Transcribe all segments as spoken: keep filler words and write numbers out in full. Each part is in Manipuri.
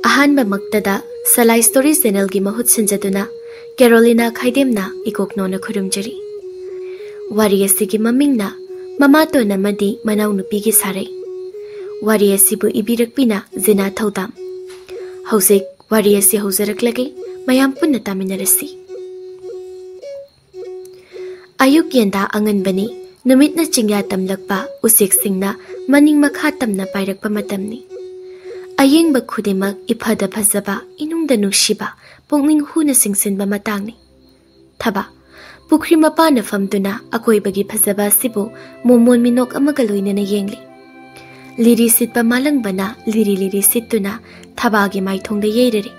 ꯑꯍꯥꯟꯕꯃꯛꯇꯗ ꯁꯂꯥꯏ ꯁ꯭ꯇꯣꯔꯤ ꯆꯦꯅꯦꯜꯒꯤ ꯃꯍꯨꯠ ꯁꯤꯟꯖꯗꯨꯅ ꯀꯦꯔꯣꯂꯤꯅꯥ ꯈꯥꯏꯗꯦꯝꯅ ꯏꯀꯣꯛꯅꯣꯅ ꯈꯨꯔꯨꯝꯖꯔꯤ꯫ ꯋꯥꯔꯤ ꯑꯁꯤꯒꯤ ꯃꯃꯤꯡꯅ ꯃꯃꯥꯇꯣꯟ ꯑꯃꯗꯤ ꯃꯅꯥꯎꯅꯨꯄꯤꯒꯤ ꯁꯥꯔꯩ꯫ ꯋꯥꯔꯤ ꯑꯁꯤꯕꯨ ꯏꯕꯤꯔꯛꯄꯤꯅ ꯖꯤꯅꯥ ꯊꯧꯗꯥꯝ꯫ ꯍꯧꯖꯤꯛ ꯋꯥꯔꯤ ꯑꯁꯤ ꯍꯧꯖꯔꯛꯂꯒꯦ, ꯃꯌꯥꯝ ꯄꯨꯟꯅ ꯇꯥꯃꯤꯟꯅꯔꯁꯤ꯫ ꯑꯌꯨꯛ ꯌꯦꯟꯗꯥ ꯑꯉꯟꯕꯅꯤ꯫ ꯅꯨꯃꯤꯠꯅ ꯆꯤꯡꯌꯥ ꯇꯝꯂꯛꯄ, ꯎꯆꯦꯛꯁꯤꯡꯅ ꯃꯅꯤꯡ ꯃꯈꯥ ꯇꯝꯅ ꯄꯥꯏꯔꯛꯄ ꯃꯇꯝꯅꯤ꯫ ꯑꯌꯦꯡꯕ ꯈꯨꯗꯤꯡꯃꯛ ꯏꯐꯗ ꯐꯖꯕ, ꯏꯅꯨꯡꯗ ꯅꯨꯡꯁꯤꯕ, ꯄꯨꯛꯅꯤꯡ ꯍꯨꯅ ꯆꯤꯡꯁꯤꯟꯕ ꯃꯇꯥꯡꯅꯤ꯫ ꯊꯕꯥ, ꯄꯨꯈ꯭ꯔꯤ ꯃꯄꯥꯟꯗ ꯐꯝꯗꯨꯅ ꯑꯀꯣꯏꯕꯒꯤ ꯐꯖꯕ ꯑꯁꯤꯕꯨ ꯃꯣꯃꯣꯟ ꯃꯤꯅꯣꯛ ꯑꯃꯒ ꯂꯣꯏꯅꯅ ꯌꯦꯡꯂꯤ꯫ ꯂꯤꯔꯤ ꯁꯤꯠꯄ ꯃꯥꯂꯪꯕꯅ ꯂꯤꯔꯤ ꯂꯤꯔꯤ ꯁꯤꯠꯇꯨꯅ ꯊꯕꯥꯒꯤ ꯃꯥꯏꯊꯣꯡꯗ ꯌꯩꯔꯔꯤ꯫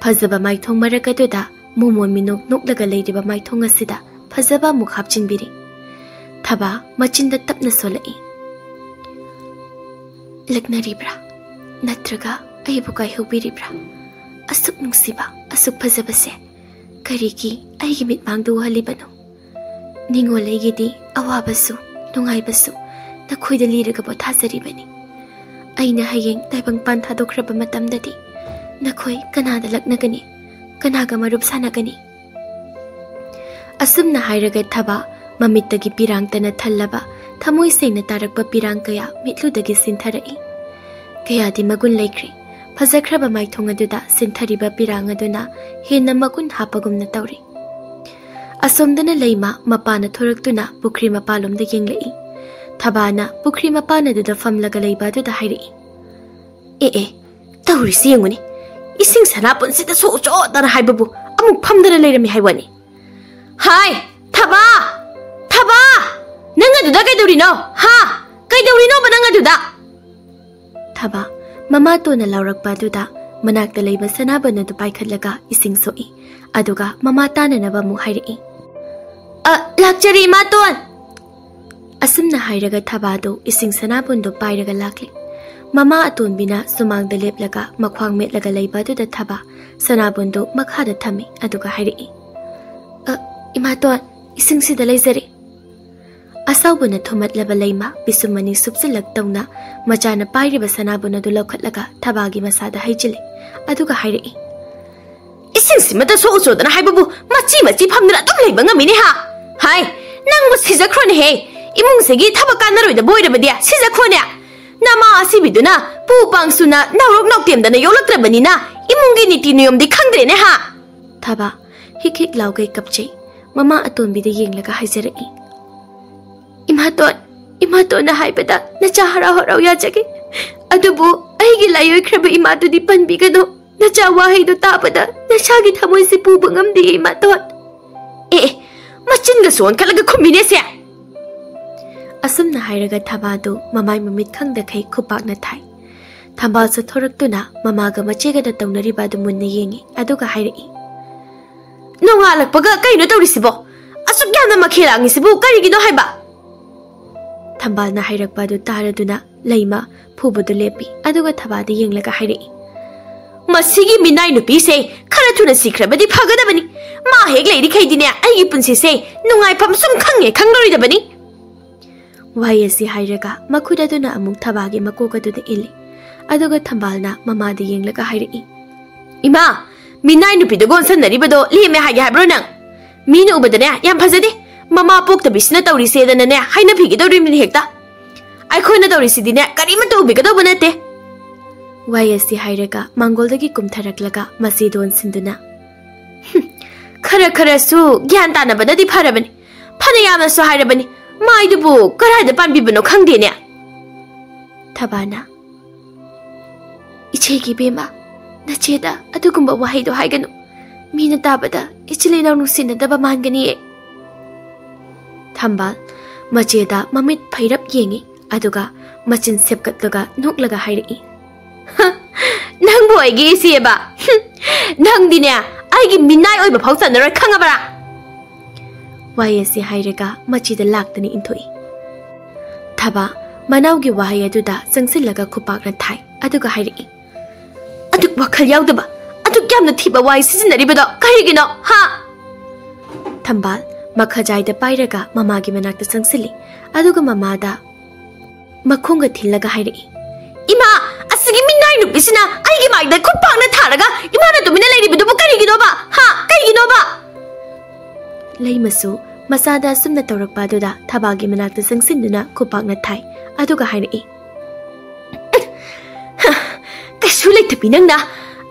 ꯐꯖꯕ ꯃꯥꯏꯊꯣꯡ ꯃꯔꯛ ꯑꯗꯨꯗ ꯃꯣꯃꯣꯟ ꯃꯤꯅꯣꯛ ꯅꯣꯛꯂꯒ ꯂꯩꯔꯤꯕ ꯃꯥꯏꯊꯣꯡ ꯑꯁꯤꯗ ꯐꯖꯕ ꯑꯃꯨꯛ ꯍꯥꯞꯆꯤꯟꯕꯤꯔꯤ꯫ ꯊꯕꯥ ꯃꯆꯤꯟꯗ ꯇꯞꯅ ꯁꯣꯜꯂꯛꯏ꯫ "ꯂꯛꯅꯔꯤꯕ꯭ꯔꯥ? ꯅꯠꯇ꯭ꯔꯒ ꯑꯩꯕꯨ ꯀꯥꯏꯍꯧꯕꯤꯔꯤꯕ꯭ꯔꯥ? ꯑꯁꯨꯛ ꯅꯨꯡꯁꯤꯕ, ꯑꯁꯨꯛ ꯐꯖꯕꯁꯦ ꯀꯔꯤꯒꯤ ꯑꯩꯒꯤ ꯃꯤꯠꯃꯥꯡꯗ ꯎꯍꯜꯂꯤꯕꯅꯣ? ꯅꯤꯡꯉꯣꯜ ꯑꯩꯒꯤꯗꯤ ꯑꯋꯥꯕꯁꯨ, ꯅꯨꯡꯉꯥꯏꯕꯁꯨ ꯅꯈꯣꯏꯗ ꯂꯤꯔꯒ ꯄꯣꯊꯥꯖꯔꯤꯕꯅꯤ꯫ ꯑꯩꯅ ꯍꯌꯦꯡ ꯇꯥꯏꯕꯪꯄꯥꯟ ꯊꯥꯗꯣꯛꯈ꯭ꯔꯕ ꯃꯇꯝꯗꯗꯤ ꯅꯈꯣꯏ ꯀꯅꯥꯗ ꯂꯛꯅꯒꯅꯤ? ꯀꯅꯥꯒ ꯃꯔꯨꯞ ꯁꯥꯟꯅꯒꯅꯤ?" ꯑꯁꯨꯝꯅ ꯍꯥꯏꯔꯒ ꯊꯕꯥ ꯃꯃꯤꯠꯇꯒꯤ ꯄꯤꯔꯥꯡꯇꯅ ꯊꯜꯂꯕ, ꯊꯃꯣꯏ ꯁꯦꯡꯅ ꯇꯥꯔꯛꯄ ꯄꯤꯔꯥꯡ ꯀꯌꯥ ꯃꯤꯠꯂꯨꯗꯒꯤ ꯁꯤꯟꯊꯔꯛꯏ꯫ ꯀꯌꯥꯗꯤ ꯃꯒꯨꯟ ꯂꯩꯈ꯭ꯔꯦ꯫ ꯐꯖꯈ꯭ꯔꯕ ꯃꯥꯏꯊꯣꯡ ꯑꯗꯨꯗ ꯁꯤꯟꯊꯔꯤꯕ ꯄꯤꯔꯥꯡ ꯑꯗꯨꯅ ꯍꯦꯟꯅ ꯃꯒꯨꯟ ꯍꯥꯞꯄꯒꯨꯝꯅ ꯇꯧꯔꯤ꯫ ꯑꯁꯣꯝꯗꯅ ꯂꯩꯃ ꯃꯄꯥꯅ ꯊꯣꯔꯛꯇꯨꯅ ꯄꯨꯈ꯭ꯔꯤ ꯃꯄꯥꯂꯣꯝꯗ ꯌꯦꯡꯂꯛꯏ꯫ ꯊꯕꯥꯅ ꯄꯨꯈ꯭ꯔꯤ ꯃꯄꯥꯟ ꯑꯗꯨꯗ ꯐꯝꯂꯒ ꯂꯩꯕ ꯑꯗꯨꯗ ꯍꯥꯏꯔꯛꯏ꯫ "ꯑꯦ ꯑꯦ, ꯇꯧꯔꯤꯁꯤ ꯌꯦꯡꯉꯨꯅꯦ, ꯏꯁꯤꯡ ꯁꯅꯥꯄꯨꯟꯁꯤꯗ ꯁꯣꯛꯎ ꯆꯣꯠꯇꯅ ꯍꯥꯏꯕꯕꯨ ꯑꯃꯨꯛ ꯐꯝꯗꯅ ꯂꯩꯔꯝꯃꯤ ꯍꯥꯏ ꯋꯥꯅꯤ꯫ ꯍꯥꯏ, ꯊꯕꯥ! ꯊꯕꯥ! ꯅꯪ ꯑꯗꯨꯗ ꯀꯩꯗꯧꯔꯤꯅꯣ? ꯍꯥ? ꯀꯩꯗꯧꯔꯤꯅꯣꯕ ꯅꯪ ꯑꯗꯨꯗ?" ꯊꯕꯥ ꯃꯃꯥꯇꯣꯟꯅ ꯂꯥꯎꯔꯛꯄ ꯑꯗꯨꯗ ꯃꯅꯥꯛꯇ ꯂꯩꯕ ꯁꯅꯥꯕꯨꯟ ꯑꯗꯨ ꯄꯥꯏꯈꯠꯂꯒ ꯏꯁꯤꯡ ꯁꯣꯛꯏ꯫ ꯑꯗꯨꯒ ꯃꯃꯥ ꯇꯥꯅꯅꯕ ꯑꯃꯨꯛ ꯍꯥꯏꯔꯛꯏ꯫ "ꯑ, ꯂꯥꯛꯆꯔꯤ, ꯏꯃꯥꯇꯣꯟ!" ꯑꯁꯨꯝꯅ ꯍꯥꯏꯔꯒ ꯊꯕꯥꯗꯨ ꯏꯁꯤꯡ ꯁꯅꯥꯕꯨꯟꯗꯨ ꯄꯥꯏꯔꯒ ꯂꯥꯛꯂꯦ꯫ ꯃꯃꯥ ꯑꯇꯣꯟꯕꯤꯅ ꯁꯨꯃꯥꯡꯗ ꯂꯦꯞꯂꯒ ꯃꯈ꯭ꯋꯥꯡ ꯃꯦꯠꯂꯒ ꯂꯩꯕ ꯑꯗꯨꯗ ꯊꯕꯥ ꯁꯅꯥꯕꯨꯟꯗꯨ ꯃꯈꯥꯗ ꯊꯝꯃꯤ꯫ ꯑꯗꯨꯒ ꯍꯥꯏꯔꯛꯏ, "ꯑ, ꯏꯃꯥꯇꯣꯟ, ꯏꯁꯤꯡꯁꯤꯗ ꯂꯩꯖꯔꯦ꯫" ꯑꯁꯥꯎꯕꯅ ꯊꯨꯝꯃꯠꯂꯕ ꯂꯩꯃ ꯄꯤꯁꯨꯝ ꯑꯅꯤ ꯁꯨꯞꯆꯤꯜꯂꯛ ꯇꯧꯅ ꯃꯆꯥꯅ ꯄꯥꯏꯔꯤꯕ ꯁꯅꯥꯕꯨꯟ ꯑꯗꯨ ꯂꯧꯈꯠꯂꯒ ꯊꯕꯥꯒꯤ ꯃꯁꯥꯗ ꯍꯩꯖꯤꯜꯂꯤ꯫ ꯑꯗꯨꯒ ꯍꯥꯏꯔꯛꯏ, "ꯏꯁꯤꯡꯁꯤꯃꯇ ꯁꯣꯛꯎ ꯆꯣꯗꯅ ꯍꯥꯏꯕꯕꯨ ꯃꯆꯤ ꯃꯆꯤ ꯐꯝꯗꯨꯅ ꯑꯗꯨꯝ ꯂꯩꯕ ꯉꯝꯃꯤꯅꯦ ꯍꯥ? ꯍꯥꯏ, ꯅꯪꯕꯨ ꯁꯤꯖꯈ꯭ꯔꯣꯅꯦꯍꯦ꯫ ꯏꯃꯨꯡꯁꯤꯒꯤ ꯊꯕꯛ ꯀꯥꯟꯅꯔꯣꯏꯗꯕ ꯑꯣꯏꯔꯕꯗꯤ ꯁꯤꯖꯈ꯭ꯔꯣꯅꯦ꯫ ꯅꯃꯥ ꯑꯁꯤꯕꯤꯗꯨꯅ ꯄꯨ ꯄꯥꯡꯁꯨꯅ ꯅꯥꯎꯔꯣꯛ ꯅꯥꯎꯇꯦꯝꯗꯅ ꯌꯣꯛꯂꯛꯇ꯭ꯔꯕꯅꯤꯅ ꯏꯃꯨꯡꯒꯤ ꯅꯤꯇꯤ ꯅꯤꯌꯣꯝꯗꯤ ꯈꯪꯗ꯭ꯔꯦꯅꯦ ꯍꯥ?" ꯊꯕꯥ ꯍꯤꯛ ꯍꯤꯛ ꯂꯥꯎꯒꯩ ꯀꯞꯆꯩ꯫ ꯃꯃꯥ ꯑꯇꯣꯝꯕꯤꯗ ꯌꯦꯡꯂꯒ ꯍꯥꯏꯖꯔꯛꯏ, "ꯏꯃꯥꯇꯣꯟ, ꯏꯃꯥꯇꯣꯟꯅ ꯍꯥꯏꯕꯗ ꯅꯆꯥ ꯍꯔꯥꯎ ꯍꯔꯥꯎ ꯌꯥꯖꯒꯦ꯫ ꯑꯗꯨꯕꯨ ꯑꯩꯒꯤ ꯂꯥꯏꯑꯣꯏꯈ꯭ꯔꯕ ꯏꯃꯥꯗꯨꯗꯤ ꯄꯟꯕꯤꯒꯅꯨ꯫ ꯅꯆꯥ ꯋꯥꯍꯩꯗꯨ ꯇꯥꯕꯗ ꯅꯁꯥꯒꯤ ꯊꯃꯣꯏꯁꯤ ꯄꯨꯕ ꯉꯝꯗꯦ ꯏꯃꯥꯇꯣꯟ꯫" ꯑꯦ, ꯑꯦ, ꯃꯆꯤꯟꯒꯁꯨ ꯑꯣꯟꯈꯠꯂꯒ ꯈꯨꯝꯃꯤꯅꯦꯁꯦ꯫ ꯑꯁꯨꯝꯅ ꯍꯥꯏꯔꯒ ꯊꯕꯥꯗꯨ ꯃꯃꯥꯏ ꯃꯃꯤꯠ ꯈꯪꯗꯈꯩ ꯈꯨꯄꯥꯛꯅ ꯊꯥꯏ꯫ ꯊꯝꯕꯥꯜ ꯆꯠꯊꯣꯔꯛꯇꯨꯅ ꯃꯃꯥꯒ ꯃꯆꯦꯒꯗ ꯇꯧꯅꯔꯤꯕ ꯑꯗꯨ ꯃꯨꯟꯅ ꯌꯦꯡꯉꯤ, ꯑꯗꯨꯒ ꯍꯥꯏꯔꯛꯏ, "ꯅꯣꯡꯉꯥꯜꯂꯛꯄꯒ ꯀꯩꯅꯣ ꯇꯧꯔꯤꯁꯤꯕꯣ? ꯑꯁꯨꯛ ꯌꯥꯝꯅ ꯃꯈꯦꯜ ꯂꯥꯡꯉꯤꯁꯤꯕꯨ ꯀꯔꯤꯒꯤꯅꯣ ꯍꯥꯏꯕ?" ꯊꯝꯕꯥꯜꯅ ꯍꯥꯏꯔꯛꯄ ꯑꯗꯨ ꯇꯥꯔꯗꯨꯅ ꯂꯩꯃ ꯐꯨꯕꯗꯨ ꯂꯦꯞꯄꯤ, ꯑꯗꯨꯒ ꯊꯕꯥꯗ ꯌꯦꯡꯂꯒ ꯍꯥꯏꯔꯛꯏ, "ꯃꯁꯤꯒꯤ ꯃꯤꯅꯥꯏ ꯅꯨꯄꯤꯁꯦ ꯈꯔ ꯊꯨꯅ ꯁꯤꯈ꯭ꯔꯕꯗꯤ ꯐꯒꯗꯕꯅꯤ꯫ ꯃꯥ ꯍꯦꯛ ꯂꯩꯔꯤꯈꯩꯗꯤꯅꯦ ꯑꯩꯒꯤ ꯄꯨꯟꯁꯤꯁꯦ ꯅꯨꯡꯉꯥꯏꯐꯝ ꯁꯨꯝ ꯈꯪꯉꯦ ꯈꯪꯂꯔꯣꯏꯗꯕꯅꯤ꯫" ꯋꯥꯍꯩ ꯑꯁꯤ ꯍꯥꯏꯔꯒ ꯃꯈꯨꯠ ꯑꯗꯨꯅ ꯑꯃꯨꯛ ꯊꯕꯥꯒꯤ ꯃꯀꯣꯛ ꯑꯗꯨꯗ ꯏꯜꯂꯤ, ꯑꯗꯨꯒ ꯊꯝꯕꯥꯜꯅ ꯃꯃꯥꯗ ꯌꯦꯡꯂꯒ ꯍꯥꯏꯔꯛꯏ, "ꯏꯃꯥ, ꯃꯤꯅꯥꯏ ꯅꯨꯄꯤꯗꯨꯒ ꯑꯣꯟꯁꯟꯅꯔꯤꯕꯗꯣ ꯂꯦꯝꯃꯦ ꯍꯥꯏꯒꯦ ꯍꯥꯏꯕ꯭ꯔꯣ ꯅꯪ? ꯃꯤꯅ ꯎꯕꯗꯅꯦ ꯌꯥꯝ ꯐꯖꯗꯦ꯫ ꯃꯃꯥ ꯄꯣꯛꯇꯕꯤꯁꯤꯅ ꯇꯧꯔꯤꯁꯦꯗꯅꯅꯦ ꯍꯥꯏꯅꯕꯤꯒꯗꯧꯔꯤꯕꯅꯤ ꯍꯦꯛꯇ꯫ ꯑꯩꯈꯣꯏꯅ ꯇꯧꯔꯤꯁꯤꯗꯤꯅꯦ ꯀꯔꯤꯃꯠꯇ ꯎꯕꯤꯒꯗꯧꯕ ꯅꯠꯇꯦ꯫" ꯋꯥꯍꯩ ꯑꯁꯤ ꯍꯥꯏꯔꯒ ꯃꯥꯡꯒꯣꯜꯗꯒꯤ ꯀꯨꯝꯊꯔꯛꯂꯒ ꯃꯆꯦꯗ ꯑꯣꯟꯁꯤꯟꯗꯨꯅ, "ꯍꯨꯝ, ꯈꯔ ꯈꯔꯁꯨ ꯒ꯭ꯌꯥꯟ ꯇꯥꯅꯕꯅꯗꯤ ꯐꯔꯕꯅꯤ꯫ ꯐꯅ ꯌꯥꯝꯅꯁꯨ ꯍꯥꯏꯔꯕꯅꯤ, ꯃꯥꯏꯗꯨꯕꯨ ꯀꯔꯥꯏꯗ ꯄꯥꯟꯕꯤꯕꯅꯣ ꯈꯪꯗꯦꯅꯦ꯫" ꯊꯕꯥꯅ, "ꯏꯆꯦꯒꯤ ꯏꯕꯦꯝꯃ, ꯅꯆꯦꯗ ꯑꯗꯨꯒꯨꯝꯕ ꯋꯥꯍꯩꯗꯣ ꯍꯥꯏꯒꯅꯨ꯫ ꯃꯤꯅ ꯇꯥꯕꯗ ꯏꯆꯤꯜ ꯏꯅꯥꯎ ꯅꯨꯡꯁꯤꯅꯗꯕ ꯃꯥꯟꯒꯅꯤꯌꯦ꯫" ꯊꯝꯕꯥꯜ ꯃꯆꯦꯗ ꯃꯃꯤꯠ ꯐꯩꯔꯞ ꯌꯦꯡꯉꯤ, ꯑꯗꯨꯒ ꯃꯆꯤꯟ ꯁꯦꯞꯀꯠꯂꯒ ꯅꯣꯛꯂꯒ ꯍꯥꯏꯔꯛꯏ, "ꯍ, ꯅꯪꯕꯨ ꯑꯩꯒꯤ ꯏꯆꯦꯕ? ꯍꯨꯝ, ꯅꯪꯗꯤꯅꯦ ꯑꯩꯒꯤ ꯃꯤꯅꯥꯏ ꯑꯣꯏꯕ ꯐꯥꯎ ꯆꯟꯅꯔꯣꯏ, ꯈꯪꯉꯕꯔꯥ?" ꯋꯥꯍꯩ ꯑꯁꯤ ꯍꯥꯏꯔꯒ ꯃꯆꯤꯗ ꯂꯥꯛꯇꯅ ꯏꯟꯊꯣꯛꯏ꯫ ꯊꯕꯥ ꯃꯅꯥꯎꯒꯤ ꯋꯥꯍꯩ ꯑꯗꯨꯗ ꯆꯪꯁꯤꯜꯂꯒ ꯈꯨꯄꯥꯛꯅ ꯊꯥꯏ, ꯑꯗꯨꯒ ꯍꯥꯏꯔꯛꯏ, "ꯑꯗꯨꯛ ꯋꯥꯈꯜ ꯌꯥꯎꯗꯕ, ꯑꯗꯨꯛ ꯌꯥꯝꯅ ꯊꯤꯕ ꯋꯥꯍꯩ ꯁꯤꯖꯤꯟꯅꯔꯤꯕꯗꯣ ꯀꯔꯤꯒꯤꯅꯣ, ꯍꯥ?" ꯊꯝꯕꯥꯜ ꯃꯈꯥꯖꯥꯏꯗ ꯄꯥꯏꯔꯒ ꯃꯃꯥꯒꯤ ꯃꯅꯥꯛꯇ ꯆꯪꯁꯤꯜꯂꯤ꯫ ꯑꯗꯨꯒ ꯃꯃꯥꯗ ꯃꯈꯣꯡꯒ ꯊꯤꯜꯂꯒ ꯍꯥꯏꯔꯛꯏ, "ꯏꯃꯥ, ꯑꯁꯤꯒꯤ ꯃꯤꯅꯥꯏ ꯅꯨꯄꯤꯁꯤꯅ ꯑꯩꯒꯤ ꯃꯥꯏꯗ ꯈꯨꯠ ꯄꯥꯛꯅ ꯊꯥꯔꯒ ꯏꯃꯥꯅ ꯇꯨꯃꯤꯟꯅ ꯂꯩꯔꯤꯕꯗꯨꯕꯨ ꯀꯔꯤꯒꯤꯅꯣꯕ? ꯍꯥ? ꯀꯔꯤꯒꯤꯅꯣꯕ?" ꯂꯩꯃꯁꯨ ꯃꯆꯥꯗ ꯑꯁꯨꯝꯅ ꯇꯧꯔꯛꯄ ꯑꯗꯨꯗ ꯊꯕꯥꯒꯤ ꯃꯅꯥꯛꯇ ꯆꯪꯁꯤꯟꯗꯨꯅ ꯈꯨꯠ ꯄꯥꯛꯅ ꯊꯥꯏ꯫ ꯑꯗꯨꯒ ꯍꯥꯏꯔꯛꯏ, "ꯀꯩꯁꯨ ꯂꯩꯇꯕꯤ ꯅꯪꯅ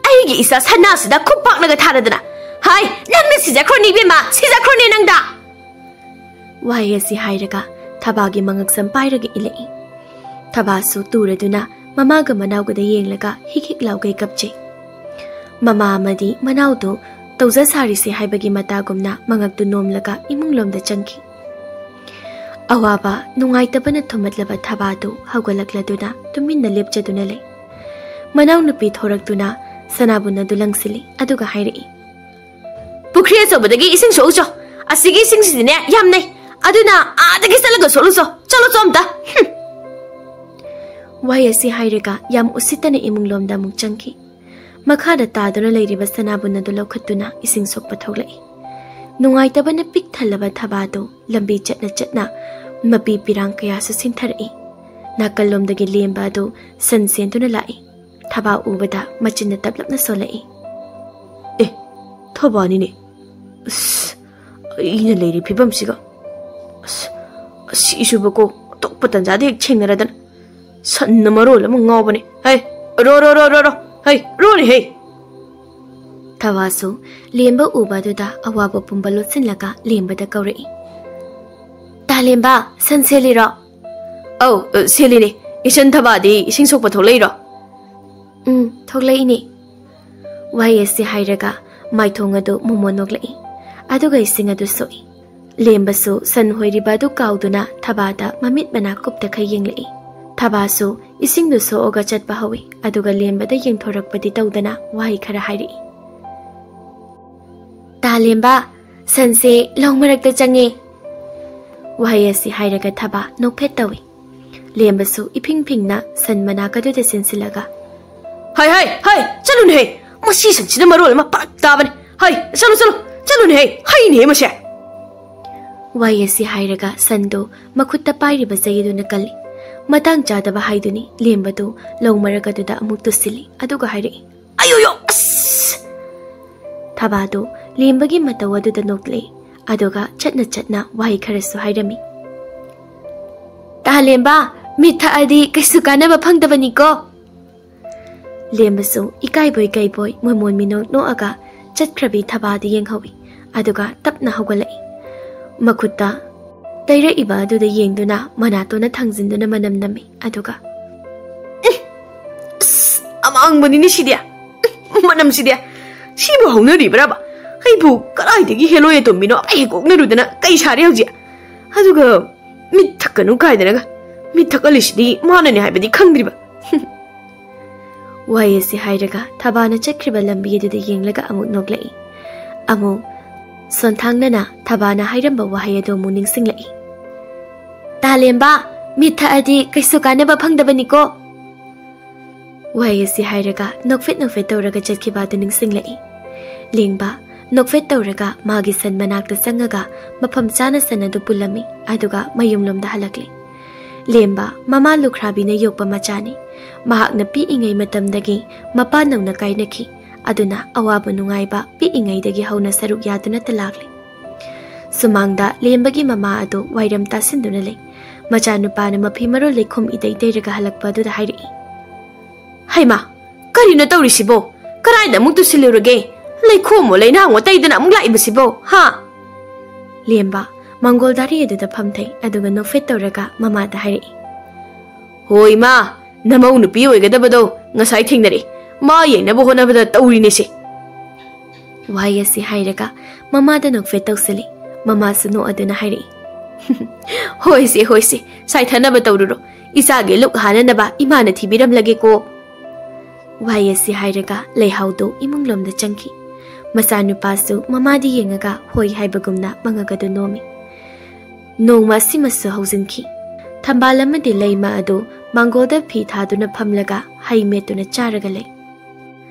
ꯑꯩꯒꯤ ꯏꯆꯥ ꯁꯅꯥꯁꯤꯗ ꯈꯨꯠ ꯄꯥꯛꯅꯒ ꯊꯥꯔꯗꯅ꯫ ꯍꯥꯏ, ꯅꯪꯅ ꯁꯤꯖꯈ꯭ꯔꯣꯅꯦ ꯏꯕꯦꯝꯃ, ꯁꯤꯖꯈ꯭ꯔꯣꯅꯦ ꯅꯪꯗ!" ꯋꯥꯍꯩ ꯑꯁꯤ ꯍꯥꯏꯔꯒ ꯊꯕꯥꯒꯤ ꯃꯉꯛꯁꯝ ꯄꯥꯏꯔꯒ ꯏꯜꯂꯛꯏ꯫ ꯊꯕꯥꯁꯨ ꯇꯨꯔꯗꯨꯅ ꯃꯃꯥꯒ ꯃꯅꯥꯎꯒꯗ ꯌꯦꯡꯂꯒ ꯍꯤꯛ ꯍꯤꯛ ꯂꯥꯎꯒꯩ ꯀꯞꯆꯩ꯫ ꯃꯃꯥ ꯑꯃꯗꯤ ꯃꯅꯥꯎꯗꯨ ꯇꯧꯖ ꯁꯥꯔꯤꯁꯦ ꯍꯥꯏꯕꯒꯤ ꯃꯇꯥꯒꯨꯝꯅ ꯃꯉꯛꯇꯨ ꯅꯣꯝꯂꯒ ꯏꯃꯨꯡꯂꯣꯝꯗ ꯆꯪꯈꯤ꯫ ꯑꯋꯥꯕ ꯅꯨꯡꯉꯥꯏꯇꯕꯅ ꯊꯨꯝꯃꯠꯂꯕ ꯊꯕꯥꯗꯨ ꯍꯧꯒꯠꯂꯛꯂꯗꯨꯅ ꯇꯨꯃꯤꯟꯅ ꯂꯦꯞꯆꯗꯨꯅ ꯂꯩ꯫ ꯃꯅꯥꯎꯅꯨꯄꯤ ꯊꯣꯔꯛꯇꯨꯅ ꯁꯅꯥꯕꯨꯟ ꯑꯗꯨ ꯂꯪꯁꯤꯜꯂꯤ, ꯑꯗꯨꯒ ꯍꯥꯏꯔꯛꯏ, "ꯄꯨꯈ꯭ꯔꯤ ꯑꯆꯧꯕꯗꯒꯤ ꯏꯁꯤꯡ ꯁꯣꯛꯎꯆꯣ꯫ ꯑꯁꯤꯒꯤ ꯏꯁꯤꯡꯁꯤꯗꯤꯅꯦ ꯌꯥꯝ ꯅꯩ꯫ ꯑꯗꯨꯅ ꯑꯥꯗꯒꯤ ꯆꯠꯂꯒ ꯁꯣꯛꯂꯨꯆꯣ꯫ ꯆꯠꯂꯨꯆꯣ ꯑꯝꯇ꯫" ꯍꯨꯝ꯫ ꯋꯥꯍꯩ ꯑꯁꯤ ꯍꯥꯏꯔꯒ ꯌꯥꯝ ꯎꯁꯤꯠꯇꯅ ꯏꯃꯨꯡꯂꯣꯝꯗ ꯑꯃꯨꯛ ꯆꯪꯈꯤ꯫ ꯃꯈꯥꯗ ꯇꯥꯗꯨꯅ ꯂꯩꯔꯤꯕ ꯁꯅꯥꯕꯨꯟ ꯑꯗꯨ ꯂꯧꯈꯠꯇꯨꯅ ꯏꯁꯤꯡ ꯁꯣꯛꯄ ꯊꯣꯛꯂꯛꯏ꯫ ꯅꯨꯡꯉꯥꯏꯇꯕꯅ ꯄꯤꯛ ꯊꯜꯂꯕ ꯊꯕꯥꯗꯨ ꯂꯝꯕꯤ ꯆꯠꯅ ꯆꯠꯅ ꯃꯄꯤ ꯄꯤꯔꯥꯡ ꯀꯌꯥꯁꯨ ꯁꯤꯟꯊꯔꯛꯏ꯫ ꯅꯥꯀꯜꯂꯣꯝꯗꯒꯤ ꯂꯦꯝꯕ ꯑꯗꯨ ꯁꯟ ꯁꯦꯟꯗꯨꯅ ꯂꯥꯛꯏ꯫ ꯊꯕꯥ ꯎꯕꯗ ꯃꯆꯤꯟꯅ ꯇꯞꯂꯞꯅ ꯁꯣꯜꯂꯛꯏ꯫ "ꯑꯦ, ꯊꯕꯥꯅꯤꯅꯦ꯫ ꯑꯁ, ꯑꯩꯅ ꯂꯩꯔꯤ ꯐꯤꯕꯝꯁꯤꯒ꯫ ꯑꯁ, ꯑꯁꯤꯁꯨꯕꯀꯣ, ꯑꯇꯣꯞꯄ ꯇꯟꯖꯥꯗ ꯍꯦꯛ ꯊꯦꯡꯅꯔꯗꯅ꯫ ꯁꯟꯅ ꯃꯔꯣꯜ ꯑꯃ ꯉꯥꯎꯕꯅꯦ꯫ ꯍꯩ, ꯔꯣ, ꯔꯣ, ꯔꯣ, ꯔꯣ, ꯔꯣ꯫ ꯍꯩ, ꯔꯣꯅꯦ, ꯍꯩ!" ꯊꯕꯥꯁꯨ ꯂꯦꯝꯕ ꯎꯕ ꯑꯗꯨꯗ ꯑꯋꯥꯕ ꯄꯨꯝꯕ ꯂꯣꯠꯁꯤꯜꯂꯒ ꯂꯦꯝꯕꯗ ꯀꯧꯔꯛꯏ꯫ "ꯇꯥ ꯂꯦꯝꯕ, ꯁꯟ ꯁꯦꯜꯂꯤꯔꯣ?" "ꯑꯧ, ꯑ, ꯁꯦꯜꯂꯤꯅꯦ꯫ ꯏꯆꯟ ꯊꯕꯥꯗꯤ ꯏꯁꯤꯡ ꯁꯣꯛꯄ ꯊꯣꯛꯂꯛꯏꯔꯣ?" "ꯎꯝ, ꯊꯣꯛꯂꯛꯏꯅꯦ꯫" ꯋꯥꯍꯩ ꯑꯁꯤ ꯍꯥꯏꯔꯒ ꯃꯥꯏꯊꯣꯡ ꯑꯗꯨ ꯃꯣꯃꯣꯟ ꯅꯣꯛꯂꯛꯏ, ꯑꯗꯨꯒ ꯏꯁꯤꯡ ꯑꯗꯨ ꯁꯣꯛꯏ꯫ ꯂꯦꯝꯕꯁꯨ ꯁꯟ ꯍꯣꯏꯔꯤꯕ ꯑꯗꯨ ꯀꯥꯎꯗꯨꯅ ꯊꯕꯥꯗ ꯃꯃꯤꯠ ꯃꯅꯥ ꯀꯨꯞꯇꯈꯩ ꯌꯦꯡꯂꯛꯏ꯫ ꯊꯕꯥꯁꯨ ꯏꯁꯤꯡꯗꯨ ꯁꯣꯛꯑꯒ ꯆꯠꯄ ꯍꯧꯏ, ꯑꯗꯨꯒ ꯂꯦꯝꯕꯗ ꯌꯦꯡꯊꯣꯔꯛꯄꯗꯤ ꯇꯧꯗꯅ ꯋꯥꯍꯩ ꯈꯔ ꯍꯥꯏꯔꯛꯏ꯫ "ꯇꯥ ꯂꯦꯝꯕ, ꯁꯟꯁꯦ ꯂꯧ ꯃꯔꯛꯇ ꯆꯪꯉꯦ꯫" ꯋꯥꯍꯩ ꯑꯁꯤ ꯍꯥꯏꯔꯒ ꯊꯕꯥ ꯅꯣꯛꯐꯦꯠ ꯇꯧꯏ꯫ ꯂꯦꯝꯕꯁꯨ ꯏꯐꯤꯡ ꯐꯤꯡꯅ ꯁꯟ ꯃꯅꯥꯛ ꯑꯗꯨꯗ ꯆꯦꯟꯁꯤꯜꯂꯒ, "ꯍꯩ, ꯍꯩ, ꯍꯩ, ꯆꯠꯂꯨꯅꯦꯍꯦ! ꯃꯁꯤ ꯁꯟꯁꯤꯅ ꯃꯔꯣꯜ ꯑꯃ ꯄꯥꯔꯛ ꯇꯥꯕꯅꯦ꯫ ꯍꯩ, ꯆꯠꯂꯨ, ꯆꯠꯂꯨ, ꯆꯠꯂꯨꯅꯦꯍꯦ! ꯍꯩꯅꯦꯍꯦ ꯃꯁꯦ!" ꯋꯥꯍꯩ ꯑꯁꯤ ꯍꯥꯏꯔꯒ ꯁꯟꯗꯨ ꯃꯈꯨꯠꯇ ꯄꯥꯏꯔꯤꯕ ꯆꯩ ꯑꯗꯨꯅ ꯀꯜꯂꯤ꯫ ꯃꯇꯥꯡ ꯆꯥꯗꯕ ꯍꯥꯏꯗꯨꯅꯤ ꯂꯦꯝꯕꯗꯨ ꯂꯧ ꯃꯔꯛ ꯑꯗꯨꯗ ꯑꯃꯨꯛ ꯇꯨꯁꯤꯜꯂꯤ, ꯑꯗꯨꯒ ꯍꯥꯏꯔꯛꯏ, "ꯑꯌꯣꯌꯣ, ꯑꯁ!" ꯊꯕꯥꯗꯨ ꯂꯦꯝꯕꯒꯤ ꯃꯇꯧ ꯑꯗꯨꯗ ꯅꯣꯛꯂꯛꯏ, ꯑꯗꯨꯒ ꯆꯠꯅ ꯆꯠꯅ ꯋꯥꯍꯩ ꯈꯔꯁꯨ ꯍꯥꯏꯔꯝꯃꯤ꯫ "ꯇꯥ ꯂꯦꯝꯕ, ꯃꯤꯠ ꯊꯛꯑꯗꯤ ꯀꯩꯁꯨ ꯀꯥꯟꯅꯕ ꯐꯪꯗꯕꯅꯤꯀꯣ!" ꯂꯦꯝꯕꯁꯨ ꯏꯀꯥꯏꯕꯣꯏ ꯀꯩꯕꯣꯏ ꯃꯣꯃꯣꯟ ꯃꯤꯅꯣꯛ ꯅꯣꯛꯑꯒ ꯆꯠꯈ꯭ꯔꯕꯤ ꯊꯕꯥꯗ ꯌꯦꯡꯍꯧꯏ, ꯑꯗꯨꯒ ꯇꯞꯅ ꯍꯧꯒꯠꯂꯛꯏ꯫ ꯃꯈꯨꯠꯇ ꯇꯩꯔꯛꯏꯕ ꯑꯗꯨꯗ ꯌꯦꯡꯗꯨꯅ ꯃꯅꯥꯇꯣꯟꯅ ꯊꯥꯡꯖꯤꯟꯗꯨꯅ ꯃꯅꯝ ꯅꯝꯃꯤ, ꯑꯗꯨꯒ, "ꯎꯝ, ꯑꯁ, ꯑꯃꯥꯡꯕꯅꯤꯅꯦ ꯁꯤꯗꯤ꯫ ꯎꯝ, ꯃꯅꯝꯁꯤꯗꯤ꯫ ꯁꯤꯕꯨ ꯍꯧꯅꯔꯤꯕ꯭ꯔꯕ? ꯑꯩꯕꯨ ꯀꯗꯥꯏꯗꯒꯤ ꯍꯦꯂꯣꯏ ꯑꯇꯣꯝꯕꯤꯅꯣ ꯑꯃ ꯍꯦꯛ ꯀꯣꯛꯅꯔꯨꯗꯅ ꯀꯩ ꯁꯥꯔꯦ ꯍꯧꯖꯤꯛ? ꯑꯗꯨꯒ ꯃꯤꯠ ꯊꯛꯀꯅꯨ ꯀꯥꯏꯗꯅꯒ꯫ ꯃꯤꯠ ꯊꯛꯍꯜꯂꯤꯁꯤꯗꯤ ꯃꯥꯅꯅꯦ ꯍꯥꯏꯕꯗꯤ ꯈꯪꯗ꯭ꯔꯤꯕ?" ꯋꯥꯍꯩ ꯑꯁꯤ ꯍꯥꯏꯔꯒ ꯊꯕꯥꯅ ꯆꯠꯈ꯭ꯔꯤꯕ ꯂꯝꯕꯤ ꯑꯗꯨꯗ ꯌꯦꯡꯂꯒ ꯑꯃꯨꯛ ꯅꯣꯛꯂꯛꯏ꯫ ꯑꯃꯨꯛ ꯁꯣꯟꯊꯥꯡꯅꯅ ꯊꯕꯥꯅ ꯍꯥꯏꯔꯝꯕ ꯋꯥꯍꯩ ꯑꯗꯨ ꯑꯃꯨꯛ ꯅꯤꯡꯁꯤꯡꯂꯛꯏ꯫ "ꯇꯥ ꯂꯦꯝꯕ, ꯃꯤꯠ ꯊꯛꯑꯗꯤ ꯀꯩꯁꯨ ꯀꯥꯟꯅꯕ ꯐꯪꯗꯕꯅꯤꯀꯣ!" ꯋꯥꯍꯩ ꯑꯁꯤ ꯍꯥꯏꯔꯒ ꯅꯣꯛꯐꯦꯠ ꯅꯣꯛꯐꯦꯠ ꯇꯧꯔꯒ ꯆꯠꯈꯤꯕ ꯑꯗꯨ ꯅꯤꯡꯁꯤꯡꯂꯛꯏ꯫ ꯂꯦꯝꯕ ꯅꯣꯛꯐꯦꯠ ꯇꯧꯔꯒ ꯃꯥꯒꯤ ꯁꯟ ꯃꯅꯥꯛꯇ ꯆꯪꯉꯒ ꯃꯐꯝ ꯆꯥꯅ ꯁꯟ ꯑꯗꯨ ꯄꯨꯜꯂꯝꯃꯤ, ꯑꯗꯨꯒ ꯃꯌꯨꯝꯂꯣꯝꯗ ꯍꯜꯂꯛꯂꯤ꯫ ꯂꯦꯝꯕ ꯃꯃꯥ ꯂꯨꯈ꯭ꯔꯥꯕꯤꯅ ꯌꯣꯛꯄ ꯃꯆꯥꯅꯤ꯫ ꯃꯍꯥꯛꯅ ꯄꯤꯛꯏꯉꯩ ꯃꯇꯝꯗꯒꯤ ꯃꯄꯥ ꯅꯧꯅ ꯀꯥꯏꯅꯈꯤ, ꯑꯗꯨꯅ ꯑꯋꯥꯕ ꯅꯨꯡꯉꯥꯏꯕ ꯄꯤꯛꯏꯉꯩꯗꯒꯤ ꯍꯧꯅ ꯁꯔꯨꯛ ꯌꯥꯗꯨꯅꯇ ꯂꯥꯛꯂꯤ꯫ ꯁꯨꯃꯥꯡꯗ ꯂꯦꯝꯕꯒꯤ ꯃꯃꯥ ꯑꯗꯨ ꯋꯥꯏꯔꯝ ꯇꯥꯁꯤꯟꯗꯨꯅ ꯂꯩ꯫ ꯃꯆꯥꯅꯨꯄꯥꯅ ꯃꯐꯤ ꯃꯔꯣꯜ ꯂꯩꯈꯣꯝ ꯏꯇꯩ ꯇꯩꯔꯒ ꯍꯜꯂꯛꯄ ꯑꯗꯨꯗ ꯍꯥꯏꯔꯛꯏ, "ꯍꯩꯃꯥ, ꯀꯔꯤꯅꯣ ꯇꯧꯔꯤꯁꯤꯕꯣ? ꯀꯗꯥꯏꯗ ꯑꯃꯨꯛ ꯇꯨꯁꯤꯜꯂꯨꯔꯒꯦ? ꯂꯩꯈꯣꯝꯃꯣ ꯂꯩꯅꯥꯡꯉꯣ ꯇꯩꯗꯅ ꯑꯃꯨꯛ ꯂꯥꯛꯏꯕꯁꯤꯕꯣ, ꯍꯥ?" ꯂꯦꯝꯕ ꯃꯪꯒꯣꯜ ꯗꯥꯔꯤ ꯑꯗꯨꯗ ꯐꯝꯊꯩ, ꯑꯗꯨꯒ ꯅꯣꯛꯐꯦꯠ ꯇꯧꯔꯒ ꯃꯃꯥꯗ ꯍꯥꯏꯔꯛꯏ, "ꯍꯣꯏ ꯏꯃꯥ, ꯅꯃꯧ ꯅꯨꯄꯤ ꯑꯣꯏꯒꯗꯕꯗꯣ ꯉꯁꯥꯏ ꯊꯦꯡꯅꯔꯦ꯫ ꯃꯥ ꯌꯦꯡꯅꯕ ꯍꯣꯠꯅꯕꯗ ꯇꯧꯔꯤꯅꯦꯁꯦ꯫" ꯋꯥꯍꯩ ꯑꯁꯤ ꯍꯥꯏꯔꯒ ꯃꯃꯥꯗ ꯅꯣꯛꯐꯦꯠ ꯇꯧꯁꯤꯜꯂꯤ꯫ ꯃꯃꯥꯁꯨ ꯅꯣꯛꯑꯗꯨꯅ ꯍꯥꯏꯔꯛꯏ, "ꯍꯣꯏꯁꯦ, ꯍꯣꯏꯁꯦ, ꯁꯥꯏꯊꯅꯕ ꯇꯧꯔꯨꯔꯣ꯫ ꯏꯆꯥꯒꯤ ꯂꯨꯛ ꯍꯥꯟꯅꯅꯕ ꯏꯃꯥꯅ ꯊꯤꯕꯤꯔꯝꯂꯒꯦꯀꯣ꯫" ꯋꯥꯍꯩ ꯑꯁꯤ ꯍꯥꯏꯔꯒ ꯂꯩꯍꯥꯎꯗꯨ ꯏꯃꯨꯡꯂꯣꯝꯗ ꯆꯪꯈꯤ꯫ ꯃꯆꯥꯅꯨꯄꯥꯁꯨ ꯃꯃꯥꯗ ꯌꯦꯡꯉꯒ ꯍꯣꯏ ꯍꯥꯏꯕꯒꯨꯝꯅ ꯃꯉꯛ ꯑꯗꯨ ꯅꯣꯝꯃꯤ꯫ ꯅꯣꯡꯃ ꯑꯁꯤꯃꯁꯨ ꯍꯧꯖꯤꯟꯈꯤ꯫ ꯊꯝꯕꯥꯜ ꯑꯃꯗꯤ ꯂꯩꯃ ꯑꯗꯨ ꯃꯥꯡꯒꯣꯜꯗ ꯐꯤ ꯊꯥꯗꯨꯅ ꯐꯝꯂꯒ ꯍꯩ ꯃꯦꯠꯇꯨꯅ ꯆꯥꯔꯒ ꯂꯩ꯫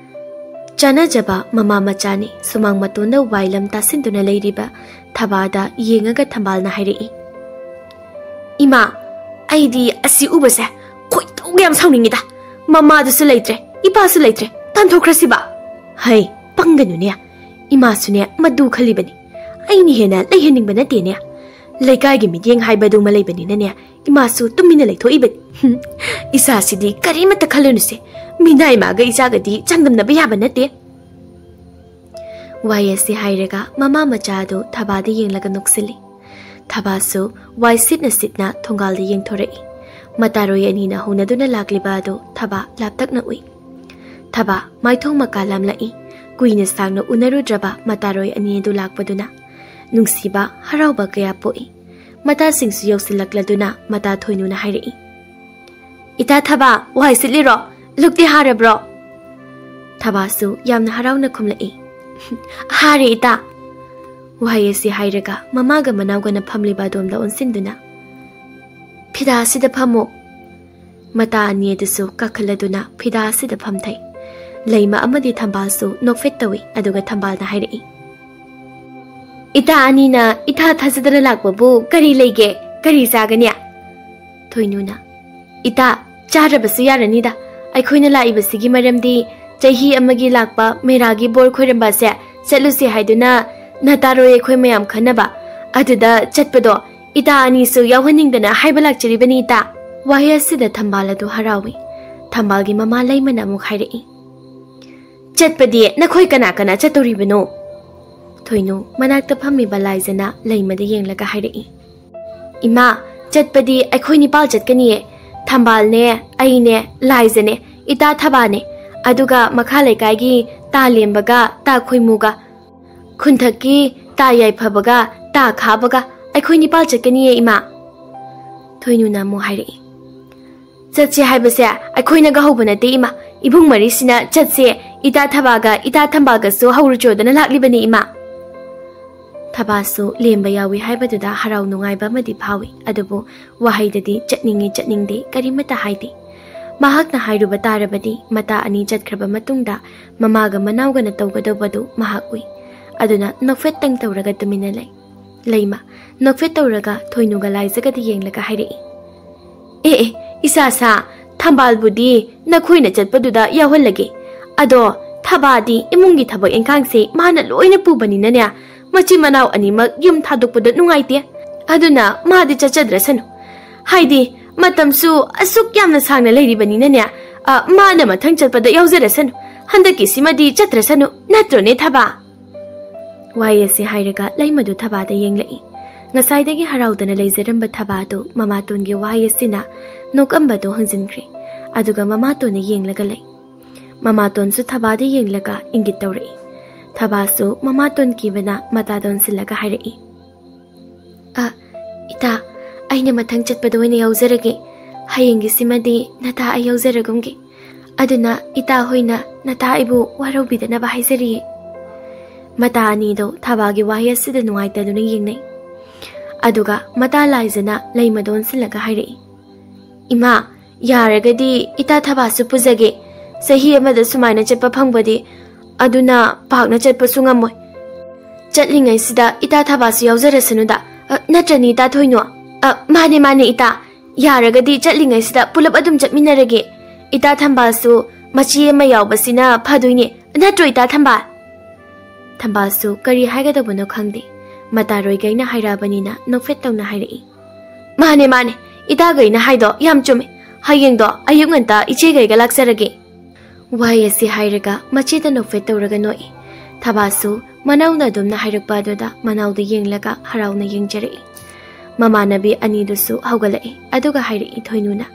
ꯆꯥꯟꯅꯖꯕ ꯃꯃꯥ ꯃꯆꯥꯅꯤ꯫ ꯁꯨꯃꯥꯡ ꯃꯇꯣꯟꯗ ꯋꯥꯏꯂꯝ ꯇꯥꯁꯤꯟꯗꯨꯅ ꯂꯩꯔꯤꯕ ꯊꯕꯥꯗ ꯌꯦꯡꯉꯒ ꯊꯝꯕꯥꯜꯅ ꯍꯥꯏꯔꯛꯏ, "ꯏꯃꯥ, ꯑꯩꯗꯤ ꯑꯁꯤ ꯎꯕꯁꯦ ꯈꯣꯏꯗꯧꯒ ꯌꯥꯝ ꯁꯥꯎꯅꯤꯡꯉꯤꯗ꯫ ꯃꯃꯥꯗꯨꯁꯨ ꯂꯩꯇ꯭ꯔꯦ, ꯏꯄꯥꯁꯨ ꯂꯩꯇ꯭ꯔꯦ, ꯇꯥꯟꯊꯣꯛꯈ꯭ꯔꯁꯤꯕ?" "ꯍꯩ, ꯄꯪꯒꯅꯨꯅꯦ, ꯏꯃꯥꯁꯨꯅꯦ ꯃꯗꯨ ꯈꯜꯂꯤꯕꯅꯤ꯫ ꯑꯩꯅ ꯍꯦꯟꯅ ꯂꯩꯍꯟꯅꯤꯡꯕ ꯅꯠꯇꯦꯅꯦ꯫ ꯂꯩꯀꯥꯏꯒꯤ ꯃꯤꯠꯌꯦꯡ ꯍꯥꯏꯕꯗꯨꯃ ꯂꯩꯕꯅꯤꯅꯅꯦ, ꯏꯃꯥꯁꯨ ꯇꯨꯃꯤꯟꯅ ꯂꯩꯊꯣꯛꯏꯕꯅꯤ꯫ ꯍꯨꯝ, ꯏꯆꯥꯁꯤꯗꯤ ꯀꯔꯤꯃꯠꯇ ꯈꯜꯂꯨꯅꯨꯁꯦ꯫ ꯃꯤꯅꯥꯏ ꯃꯥꯒ ꯏꯆꯥꯒꯗꯤ ꯆꯥꯡꯗꯝꯅꯕ ꯌꯥꯕ ꯅꯠꯇꯦ꯫" ꯋꯥꯍꯩ ꯑꯁꯤ ꯍꯥꯏꯔꯒ ꯃꯃꯥ ꯃꯆꯥ ꯑꯗꯨ ꯊꯕꯥꯗ ꯌꯦꯡꯂꯒ ꯅꯣꯛꯁꯤꯜꯂꯤ꯫ ꯊꯕꯥꯁꯨ ꯋꯥꯏ ꯁꯤꯠꯅ ꯁꯤꯠꯅ ꯊꯣꯡꯒꯥꯜꯗ ꯌꯦꯡꯊꯣꯔꯛꯏ꯫ ꯃꯇꯥꯔꯣꯏ ꯑꯅꯤꯅ ꯍꯧꯅꯗꯨꯅ ꯂꯥꯛꯂꯤꯕ ꯑꯗꯨ ꯊꯕꯥ ꯂꯥꯞꯇꯛꯅ ꯎꯏ꯫ ꯊꯕꯥ ꯃꯥꯏꯊꯣꯡ ꯃꯀꯥ ꯂꯥꯝꯂꯛꯏ꯫ ꯀꯨꯏꯅ ꯁꯥꯡꯅ ꯎꯅꯔꯨꯗ꯭ꯔꯕ ꯃꯇꯥꯔꯣꯏ ꯑꯅꯤ ꯑꯗꯨ ꯂꯥꯛꯄꯗꯨꯅ ꯅꯨꯡꯁꯤꯕ, ꯍꯔꯥꯎꯕ ꯀꯌꯥ ꯄꯣꯛꯏ꯫ ꯃꯇꯥꯁꯤꯡꯁꯨ ꯌꯧꯁꯤꯜꯂꯛꯂꯗꯨꯅ ꯃꯇꯥ ꯊꯣꯏꯅꯨꯅ ꯍꯥꯏꯔꯛꯏ, "ꯏꯇꯥ ꯊꯕꯥ, ꯋꯥꯏ ꯁꯤꯠꯂꯤꯔꯣ? ꯂꯨꯛꯇꯤ ꯍꯥꯔꯕ꯭ꯔꯣ?" ꯊꯕꯥꯁꯨ ꯌꯥꯝꯅ ꯍꯔꯥꯎꯅ ꯈꯨꯝꯂꯛꯏ, "ꯍꯥꯔꯦ ꯏꯇꯥ꯫" ꯋꯥꯍꯩ ꯑꯁꯤ ꯍꯥꯏꯔꯒ ꯃꯃꯥꯒ ꯃꯅꯥꯎꯒꯅ ꯐꯝꯂꯤꯕ ꯑꯗꯣꯝꯗ ꯑꯣꯟꯁꯤꯟꯗꯨꯅ, "ꯐꯤꯗꯥ ꯑꯁꯤꯗ ꯐꯝꯃꯨ꯫" ꯃꯇꯥ ꯑꯅꯤ ꯑꯗꯨꯁꯨ ꯀꯥꯈꯠꯂꯗꯨꯅ ꯐꯤꯗꯥ ꯑꯁꯤꯗ ꯐꯝꯊꯩ꯫ ꯂꯩꯃ ꯑꯃꯗꯤ ꯊꯝꯕꯥꯜꯁꯨ ꯅꯣꯛꯐꯦꯠ ꯇꯧꯏ, ꯑꯗꯨꯒ ꯊꯝꯕꯥꯜꯅ ꯍꯥꯏꯔꯛꯏ, "ꯏꯇꯥ ꯑꯅꯤꯅ ꯏꯊꯥ ꯊꯥꯖꯗꯅ ꯂꯥꯛꯄꯕꯨ ꯀꯔꯤ ꯂꯩꯒꯦ? ꯀꯔꯤ ꯆꯥꯒꯅꯤ?" ꯊꯣꯏꯅꯨꯅ, "ꯏꯇꯥ, ꯆꯥꯔꯕꯁꯨ ꯌꯥꯔꯅꯤꯗ꯫ ꯑꯩꯈꯣꯏꯅ ꯂꯥꯛꯏꯕꯁꯤꯒꯤ ꯃꯔꯝꯗꯤ ꯆꯍꯤ ꯑꯃꯒꯤ ꯂꯥꯛꯄ ꯃꯦꯔꯥꯒꯤ ꯕꯣꯔ ꯈꯣꯏꯔꯝꯕ ꯑꯁꯦ ꯆꯠꯂꯨꯁꯤ ꯍꯥꯏꯗꯨꯅ ꯅꯇꯥꯔꯣꯏ ꯑꯩꯈꯣꯏ ꯃꯌꯥꯝ ꯈꯟꯅꯕ꯫ ꯑꯗꯨꯗ ꯆꯠꯄꯗꯣ ꯏꯇꯥ ꯑꯅꯤꯁꯨ ꯌꯥꯎꯍꯟꯅꯤꯡꯗꯅ ꯍꯥꯏꯕ ꯂꯥꯛꯆꯔꯤꯕꯅꯤ ꯏꯇꯥ꯫" ꯋꯥꯍꯩ ꯑꯁꯤꯗ ꯊꯝꯕꯥꯜ ꯑꯗꯨ ꯍꯔꯥꯎꯏ꯫ ꯊꯝꯕꯥꯜꯒꯤ ꯃꯃꯥ ꯂꯩꯃꯅ ꯑꯃꯨꯛ ꯍꯥꯏꯔꯛꯏ, "ꯆꯠꯄꯗꯤ ꯅꯈꯣꯏ ꯀꯅꯥ ꯀꯅꯥ ꯆꯠꯇꯧꯔꯤꯕꯅꯣ?" ꯊꯣꯏꯅꯨ ꯃꯅꯥꯛꯇ ꯐꯝꯃꯤꯕ ꯂꯥꯏꯖꯅ ꯂꯩꯃꯗ ꯌꯦꯡꯂꯒ ꯍꯥꯏꯔꯛꯏ, "ꯏꯃꯥ, ꯆꯠꯄꯗꯤ ꯑꯩꯈꯣꯏ ꯅꯤꯄꯥꯜ ꯆꯠꯀꯅꯤꯌꯦ꯫ ꯊꯝꯕꯥꯜꯅꯦ, ꯑꯩꯅꯦ, ꯂꯥꯏꯖꯅꯦ, ꯏꯇꯥ ꯊꯕꯥꯅꯦ, ꯑꯗꯨꯒ ꯃꯈꯥ ꯂꯩꯀꯥꯏꯒꯤ ꯇꯥ ꯂꯦꯝꯕꯒ ꯇꯥ ꯈꯣꯏꯃꯨꯒ, ꯈꯨꯟꯊꯛꯀꯤ ꯇꯥ ꯌꯥꯏꯐꯕꯒ ꯇꯥ ꯈꯥꯕꯒ ꯑꯩꯈꯣꯏ ꯅꯤꯄꯥꯜ ꯆꯠꯀꯅꯤꯌꯦ ꯏꯃꯥ꯫" ꯊꯣꯏꯅꯨꯅ ꯑꯃꯨꯛ ꯍꯥꯏꯔꯛꯏ, "ꯆꯠꯁꯦ ꯍꯥꯏꯕꯁꯦ ꯑꯩꯈꯣꯏꯅꯒ ꯍꯧꯕ ꯅꯠꯇꯦ ꯏꯃꯥ, ꯏꯕꯨꯡ ꯃꯔꯤꯁꯤꯅ ꯆꯠꯁꯦ, ꯏꯇꯥ ꯊꯕꯥꯒ ꯏꯇꯥ ꯊꯝꯕꯥꯜꯒꯁꯨ ꯍꯧꯔꯨꯆꯣꯗꯅ ꯂꯥꯛꯂꯤꯕꯅꯤ ꯏꯃꯥ꯫" ꯊꯕꯥꯁꯨ ꯂꯦꯝꯕ ꯌꯥꯎꯏ ꯍꯥꯏꯕꯗꯨꯗ ꯍꯔꯥꯎ ꯅꯨꯡꯉꯥꯏꯕ ꯑꯃꯗꯤ ꯐꯥꯎꯏ, ꯑꯗꯨꯕꯨ ꯋꯥꯍꯩꯗꯗꯤ ꯆꯠꯅꯤꯡꯏ ꯆꯠꯅꯤꯡꯗꯦ ꯀꯔꯤꯃꯠꯇ ꯍꯥꯏꯗꯦ꯫ ꯃꯍꯥꯛꯅ ꯍꯥꯏꯔꯨꯕ ꯇꯥꯔꯕꯗꯤ ꯃꯇꯥ ꯑꯅꯤ ꯆꯠꯈ꯭ꯔꯕ ꯃꯇꯨꯡꯗ ꯃꯃꯥꯒ ꯃꯅꯥꯎꯒꯅ ꯇꯧꯒꯗꯧꯕꯗꯨ ꯃꯍꯥꯛ ꯎꯏ꯫ ꯑꯗꯨꯅ ꯅꯣꯛꯐꯦꯠꯇꯪ ꯇꯧꯔꯒ ꯇꯨꯃꯤꯟꯅ ꯂꯩ꯫ ꯂꯩꯃ, ꯅꯣꯛꯐꯦꯠ ꯇꯧꯔꯒ ꯊꯣꯏꯅꯨꯒ ꯂꯥꯏꯖꯒꯗ ꯌꯦꯡꯂꯒ ꯍꯥꯏꯔꯛꯏ, "ꯑꯦ ꯑꯦ, ꯏꯆꯥ ꯁꯥ, ꯊꯝꯕꯥꯜꯕꯨꯗꯤ ꯅꯈꯣꯏꯅ ꯆꯠꯄꯗꯨꯗ ꯌꯥꯎꯍꯜꯂꯒꯦ꯫ ꯑꯗꯣ ꯊꯕꯥꯗꯤ ꯏꯃꯨꯡꯒꯤ ꯊꯕꯛ ꯏꯪꯈꯥꯡꯁꯦ ꯃꯥꯅ ꯂꯣꯏꯅ ꯄꯨꯕꯅꯤꯅꯅꯦ, ꯃꯆꯤꯟ ꯃꯅꯥꯎ ꯑꯅꯤꯃꯛ ꯌꯨꯝ ꯊꯥꯗꯣꯛꯄꯗꯣ ꯅꯨꯡꯉꯥꯏꯇꯦ꯫ ꯑꯗꯨꯅ ꯃꯥꯗꯤ ꯆꯠꯆꯗ꯭ꯔꯁꯅꯨ꯫ ꯍꯥꯏꯗꯤ ꯃꯇꯝꯁꯨ ꯑꯁꯨꯛ ꯌꯥꯝꯅ ꯁꯥꯡꯅ ꯂꯩꯔꯤꯕꯅꯤꯅꯅꯦ, ꯑ, ꯃꯥꯅ ꯃꯊꯪ ꯆꯠꯄꯗ ꯌꯥꯎꯖꯔꯁꯅꯨ꯫ ꯍꯟꯗꯛꯀꯤꯁꯤꯃꯗꯤ ꯆꯠꯇ꯭ꯔꯁꯅꯨ, ꯅꯠꯇ꯭ꯔꯣꯅꯦ ꯊꯕꯥ?" ꯋꯥꯍꯩ ꯑꯁꯤ ꯍꯥꯏꯔꯒ ꯂꯩꯃꯗꯨ ꯊꯕꯥꯗ ꯌꯦꯡꯂꯛꯏ꯫ ꯉꯁꯥꯏꯗꯒꯤ ꯍꯔꯥꯎꯗꯅ ꯂꯩꯖꯔꯝꯕ ꯊꯕꯥꯗꯨ ꯃꯃꯥꯇꯣꯟꯒꯤ ꯋꯥꯍꯩ ꯑꯁꯤꯅ ꯅꯣꯛꯑꯝꯕꯗꯨ ꯍꯟꯖꯤꯟꯈ꯭ꯔꯦ꯫ ꯑꯗꯨꯒ ꯃꯃꯥꯇꯣꯟꯅ ꯌꯦꯡꯂꯒ ꯂꯩ꯫ ꯃꯃꯥꯇꯣꯟꯁꯨ ꯊꯕꯥꯗ ꯌꯦꯡꯂꯒ ꯏꯪꯒꯤꯠ ꯇꯧꯔꯛꯏ꯫ ꯊꯕꯥꯁꯨ ꯃꯃꯥꯇꯣꯟ ꯀꯤꯕꯅ ꯃꯇꯥꯗ ꯑꯣꯟꯁꯤꯜꯂꯒ ꯍꯥꯏꯔꯛꯏ, "ꯑ, ꯏꯇꯥ, ꯑꯩꯅ ꯃꯊꯪ ꯆꯠꯄꯗ ꯑꯣꯏꯅ ꯌꯥꯎꯖꯔꯒꯦ꯫ ꯍꯌꯦꯡꯒꯤꯁꯤꯃꯗꯤ ꯅꯇꯥ ꯑꯩ ꯌꯥꯎꯖꯔꯒꯨꯝꯒꯦ꯫ ꯑꯗꯨꯅ ꯏꯇꯥ ꯍꯣꯏꯅ ꯅꯇꯥ ꯑꯩꯕꯨ ꯋꯥꯔꯧꯕꯤꯗꯅꯕ ꯍꯥꯏꯖꯔꯤꯌꯦ꯫" ꯃꯇꯥ ꯑꯅꯤꯗꯣ ꯊꯕꯥꯒꯤ ꯋꯥꯍꯩ ꯑꯁꯤꯗ ꯅꯨꯡꯉꯥꯏꯇꯗꯨꯅ ꯌꯦꯡꯅꯩ꯫ ꯑꯗꯨꯒ ꯃꯇꯥ ꯂꯥꯏꯖꯅ ꯂꯩꯃꯗ ꯑꯣꯟꯁꯤꯜꯂꯒ ꯍꯥꯏꯔꯛꯏ, "ꯏꯃꯥ, ꯌꯥꯔꯒꯗꯤ ꯏꯇꯥ ꯊꯕꯥꯁꯨ ꯄꯨꯖꯒꯦ꯫ ꯆꯍꯤ ꯑꯃꯗ ꯁꯨꯃꯥꯏꯅ ꯆꯠꯄ ꯐꯪꯕꯗꯤ, ꯑꯗꯨꯅ ꯄꯥꯛꯅ ꯆꯠꯄꯁꯨ ꯉꯝꯃꯣꯏ꯫ ꯆꯠꯂꯤꯉꯩꯁꯤꯗ ꯏꯇꯥ ꯊꯕꯥꯁꯨ ꯌꯥꯎꯖꯔꯁꯅꯨꯗ꯫ ꯑ, ꯅꯠꯇ꯭ꯔꯅꯤ ꯏꯇꯥ ꯊꯣꯏꯅꯨ?" "ꯑ, ꯃꯥꯅꯦ, ꯃꯥꯅꯦ ꯏꯇꯥ꯫ ꯌꯥꯔꯒꯗꯤ ꯆꯠꯂꯤꯉꯩꯁꯤꯗ ꯄꯨꯂꯞ ꯑꯗꯨꯝ ꯆꯠꯃꯤꯟꯅꯔꯒꯦ꯫ ꯏꯇꯥ ꯊꯝꯕꯥꯜꯁꯨ ꯃꯆꯦ ꯑꯃ ꯌꯥꯎꯕꯁꯤꯅ ꯐꯗꯣꯏꯅꯦ꯫ ꯅꯠꯇ꯭ꯔꯣ ꯏꯇꯥ ꯊꯝꯕꯥꯜ?" ꯊꯝꯕꯥꯜꯁꯨ ꯀꯔꯤ ꯍꯥꯏꯒꯗꯧꯕꯅꯣ ꯈꯪꯗꯦ꯫ ꯃꯇꯥꯔꯣꯏꯒꯩꯅ ꯍꯥꯏꯔꯛꯑꯕꯅꯤꯅ ꯅꯣꯛꯐꯦꯠ ꯇꯧꯅ ꯍꯥꯏꯔꯛꯏ, "ꯃꯥꯅꯦ, ꯃꯥꯅꯦ꯫ ꯏꯇꯥꯒꯩꯅ ꯍꯥꯏꯗꯣ ꯌꯥꯝ ꯆꯨꯝꯃꯦ꯫ ꯍꯌꯦꯡꯗꯣ ꯑꯌꯨꯛ ꯉꯟꯇꯥ ꯏꯆꯦꯒꯩꯒ ꯂꯥꯛꯆꯔꯒꯦ꯫" ꯋꯥꯍꯩ ꯑꯁꯤ ꯍꯥꯏꯔꯒ ꯃꯆꯦꯗ ꯅꯣꯛꯐꯦꯠ ꯇꯧꯔꯒ ꯅꯣꯛꯏ꯫ ꯊꯕꯥꯁꯨ ꯃꯅꯥꯎꯅ ꯑꯗꯨꯝꯅ ꯍꯥꯏꯔꯛꯄ ꯑꯗꯨꯗ ꯃꯅꯥꯎꯗ ꯌꯦꯡꯂꯒ ꯍꯔꯥꯎꯅ ꯌꯦꯡꯖꯔꯛꯏ꯫ ꯃꯃꯥꯟꯅꯕꯤ ꯑꯅꯤꯗꯨꯁꯨ ꯍꯧꯒꯠꯂꯛꯏ꯫ ꯑꯗꯨꯒ ꯍꯥꯏꯔꯛꯏ ꯊꯣꯏꯅꯨꯅ,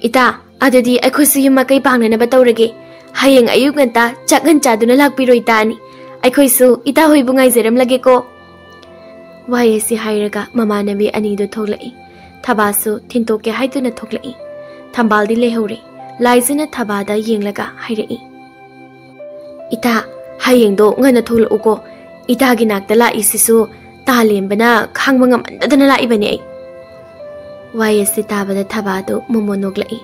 "ꯏꯇꯥ, ꯑꯗꯨꯗꯤ ꯑꯩꯈꯣꯏꯁꯨ ꯌꯨꯝ ꯃꯀꯩ ꯄꯥꯡꯅꯅꯕ ꯇꯧꯔꯒꯦ꯫ ꯍꯌꯦꯡ ꯑꯌꯨꯛ ꯉꯟꯇꯥ ꯆꯥꯛ ꯉꯟ ꯆꯥꯗꯨꯅ ꯂꯥꯛꯄꯤꯔꯣ ꯏꯇꯥ ꯑꯅꯤ꯫ ꯑꯩꯈꯣꯏꯁꯨ ꯏꯇꯥ ꯍꯣꯏꯕꯨ ꯉꯥꯏꯖꯔꯝꯂꯒꯦꯀꯣ꯫" ꯋꯥꯍꯩ ꯑꯁꯤ ꯍꯥꯏꯔꯒ ꯃꯃꯥꯟꯅꯕꯤ ꯑꯅꯤꯗꯨ ꯊꯣꯛꯂꯛꯏ꯫ ꯊꯕꯥꯁꯨ ꯊꯤꯟꯇꯣꯛꯀꯦ ꯍꯥꯏꯗꯨꯅ ꯊꯣꯛꯂꯛꯏ꯫ ꯊꯝꯕꯥꯜꯗꯤ ꯂꯩꯍꯧꯔꯦ꯫ ꯂꯥꯏꯖꯅ ꯊꯕꯥꯗ ꯌꯦꯡꯂꯒ ꯍꯥꯏꯔꯛꯏ, "ꯏꯇꯥ, ꯍꯌꯦꯡꯗꯣ ꯉꯟꯅ ꯊꯣꯛꯂꯛꯎꯀꯣ꯫ ꯏꯇꯥꯒꯤ ꯅꯥꯛꯇ ꯂꯥꯛꯏꯁꯤꯁꯨ ꯇꯥ ꯂꯦꯝꯕꯅ ꯈꯥꯡꯕ ꯉꯝꯃꯟꯗꯗꯅ ꯂꯥꯛꯏꯕꯅꯦ ꯑꯩ꯫" ꯋꯥꯍꯩ ꯑꯁꯤ ꯇꯥꯕꯗ ꯊꯕꯥꯗꯨ ꯃꯣꯃꯣ ꯅꯣꯛꯂꯛꯏ꯫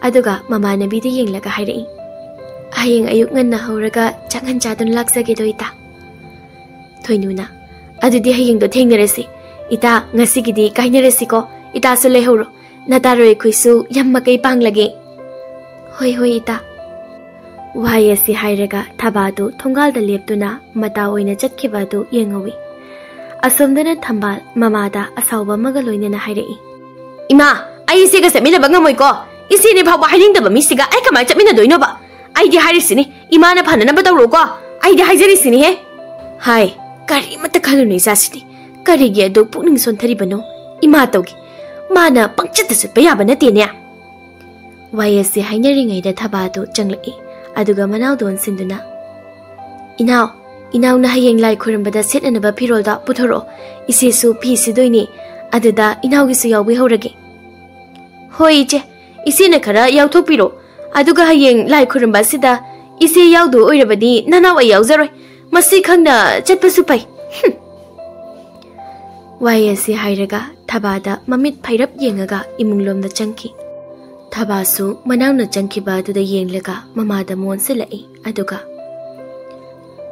ꯑꯗꯨꯒ ꯃꯃꯥꯟꯅꯕꯤꯗ ꯌꯦꯡꯂꯒ ꯍꯥꯏꯔꯛꯏ, "ꯍꯌꯦꯡ ꯑꯌꯨꯛ ꯉꯟꯅ ꯍꯧꯔꯒ ꯆꯥꯛꯍꯟ ꯆꯥꯗꯨꯅ ꯂꯥꯛꯆꯒꯦꯗꯣ ꯏꯇꯥ?" ꯊꯣꯏꯅꯨꯅ, "ꯑꯗꯨꯗꯤ ꯍꯌꯦꯡꯗꯣ ꯊꯦꯡꯅꯔꯁꯤ꯫ ꯏꯇꯥ, ꯉꯁꯤꯒꯤꯗꯤ ꯀꯥꯏꯅꯔꯁꯤꯀꯣ꯫ ꯏꯇꯥꯁꯨ ꯂꯩꯍꯧꯔꯣ꯫ ꯅꯇꯥꯔꯣꯏ ꯑꯩꯈꯣꯏꯁꯨ ꯌꯥꯝ ꯃꯀꯩ ꯄꯥꯡꯂꯒꯦ꯫" "ꯍꯣꯏ, ꯍꯣꯏ, ꯏꯇꯥ꯫" ꯋꯥꯍꯩ ꯑꯁꯤ ꯍꯥꯏꯔꯒ ꯊꯕꯥꯗꯨ ꯊꯣꯡꯒꯥꯜꯗ ꯂꯦꯞꯇꯨꯅ ꯃꯇꯥ ꯑꯣꯏꯅ ꯆꯠꯈꯤꯕ ꯑꯗꯨ ꯌꯦꯡꯍꯧꯏ꯫ ꯑꯁꯣꯝꯗꯅ ꯊꯝꯕꯥꯜ ꯃꯃꯥꯗ ꯑꯁꯥꯎꯕ ꯑꯃꯒ ꯂꯣꯏꯅꯅ ꯍꯥꯏꯔꯛꯏ, "ꯏꯃꯥ, ꯑꯩ ꯏꯆꯦꯒ ꯆꯠꯃꯤꯟꯅꯕ ꯉꯝꯃꯣꯏꯀꯣ꯫ ꯏꯆꯦꯅꯦ ꯐꯥꯎꯕ ꯍꯥꯏꯅꯤꯡꯗꯕ ꯃꯤꯁꯤꯒ ꯑꯩ ꯀꯃꯥꯏꯅ ꯆꯠꯃꯤꯟꯅꯗꯣꯏꯅꯣꯕ? ꯑꯩꯗꯤ ꯍꯥꯏꯔꯤꯁꯤꯅꯤ, ꯏꯃꯥꯅ ꯐꯅꯅꯕ ꯇꯧꯔꯣꯀꯣ꯫ ꯑꯩꯗꯤ ꯍꯥꯏꯖꯔꯤꯁꯤꯅꯤꯍꯦ꯫" "ꯍꯥꯏ, ꯀꯔꯤꯃꯠꯇ ꯈꯜꯂꯨꯅꯨ ꯏꯆꯥꯁꯤꯗꯤ꯫ ꯀꯔꯤꯒꯤ ꯑꯗꯨ ꯄꯨꯛꯅꯤꯡ ꯁꯣꯟꯊꯔꯤꯕꯅꯣ? ꯏꯃꯥ ꯇꯧꯒꯦ꯫ ꯃꯥꯅ ꯄꯪꯆꯠꯇ ꯆꯠꯄ ꯌꯥꯕ ꯅꯠꯇꯦꯅꯦ꯫" ꯋꯥꯍꯩ ꯑꯁꯤ ꯍꯥꯏꯅꯔꯤꯉꯩꯗ ꯊꯕꯥꯗꯨ ꯆꯪꯂꯛꯏ, ꯑꯗꯨꯒ ꯃꯅꯥꯎꯗ ꯑꯣꯟꯁꯤꯟꯗꯨꯅ, "ꯏꯅꯥꯎ, ꯏꯅꯥꯎꯅ ꯍꯌꯦꯡ ꯂꯥꯏ ꯈꯨꯔꯨꯝꯕꯗ ꯁꯦꯠꯅꯅꯕ ꯐꯤꯔꯣꯜꯗꯣ ꯄꯨꯊꯣꯔꯛꯑꯣ꯫ ꯏꯆꯦꯁꯨ ꯐꯤ ꯁꯤꯗꯣꯏꯅꯤ, ꯑꯗꯨꯗ ꯏꯅꯥꯎꯒꯤꯁꯨ ꯌꯥꯎꯕꯤꯍꯧꯔꯒꯦ꯫" "ꯍꯣꯏ ꯏꯆꯦ, ꯏꯆꯦꯅ ꯈꯔ ꯌꯥꯎꯊꯣꯛꯄꯤꯔꯣ꯫ ꯑꯗꯨꯒ ꯍꯌꯦꯡ ꯂꯥꯏ ꯈꯨꯔꯨꯝꯕ ꯑꯁꯤꯗ ꯏꯆꯦ ꯌꯥꯎꯗꯣ ꯑꯣꯏꯔꯕꯗꯤ ꯅꯅꯥꯎ ꯑꯩ ꯌꯥꯎꯖꯔꯣꯏ꯫ ꯃꯁꯤ ꯈꯪꯅ ꯆꯠꯄꯁꯨ ꯐꯩ꯫" ꯍꯨꯝ꯫ ꯋꯥꯍꯩ ꯑꯁꯤ ꯍꯥꯏꯔꯒ ꯊꯕꯥꯗ ꯃꯃꯤꯠ ꯐꯩꯔꯞ ꯌꯦꯡꯉꯒ ꯏꯃꯨꯡꯂꯣꯝꯗ ꯆꯪꯈꯤ꯫ ꯊꯕꯥꯁꯨ ꯃꯅꯥꯎꯅ ꯆꯪꯈꯤꯕ ꯑꯗꯨꯗ ꯌꯦꯡꯂꯒ ꯃꯃꯥꯗ ꯃꯣꯟꯁꯤꯜꯂꯛꯏ, ꯑꯗꯨꯒ,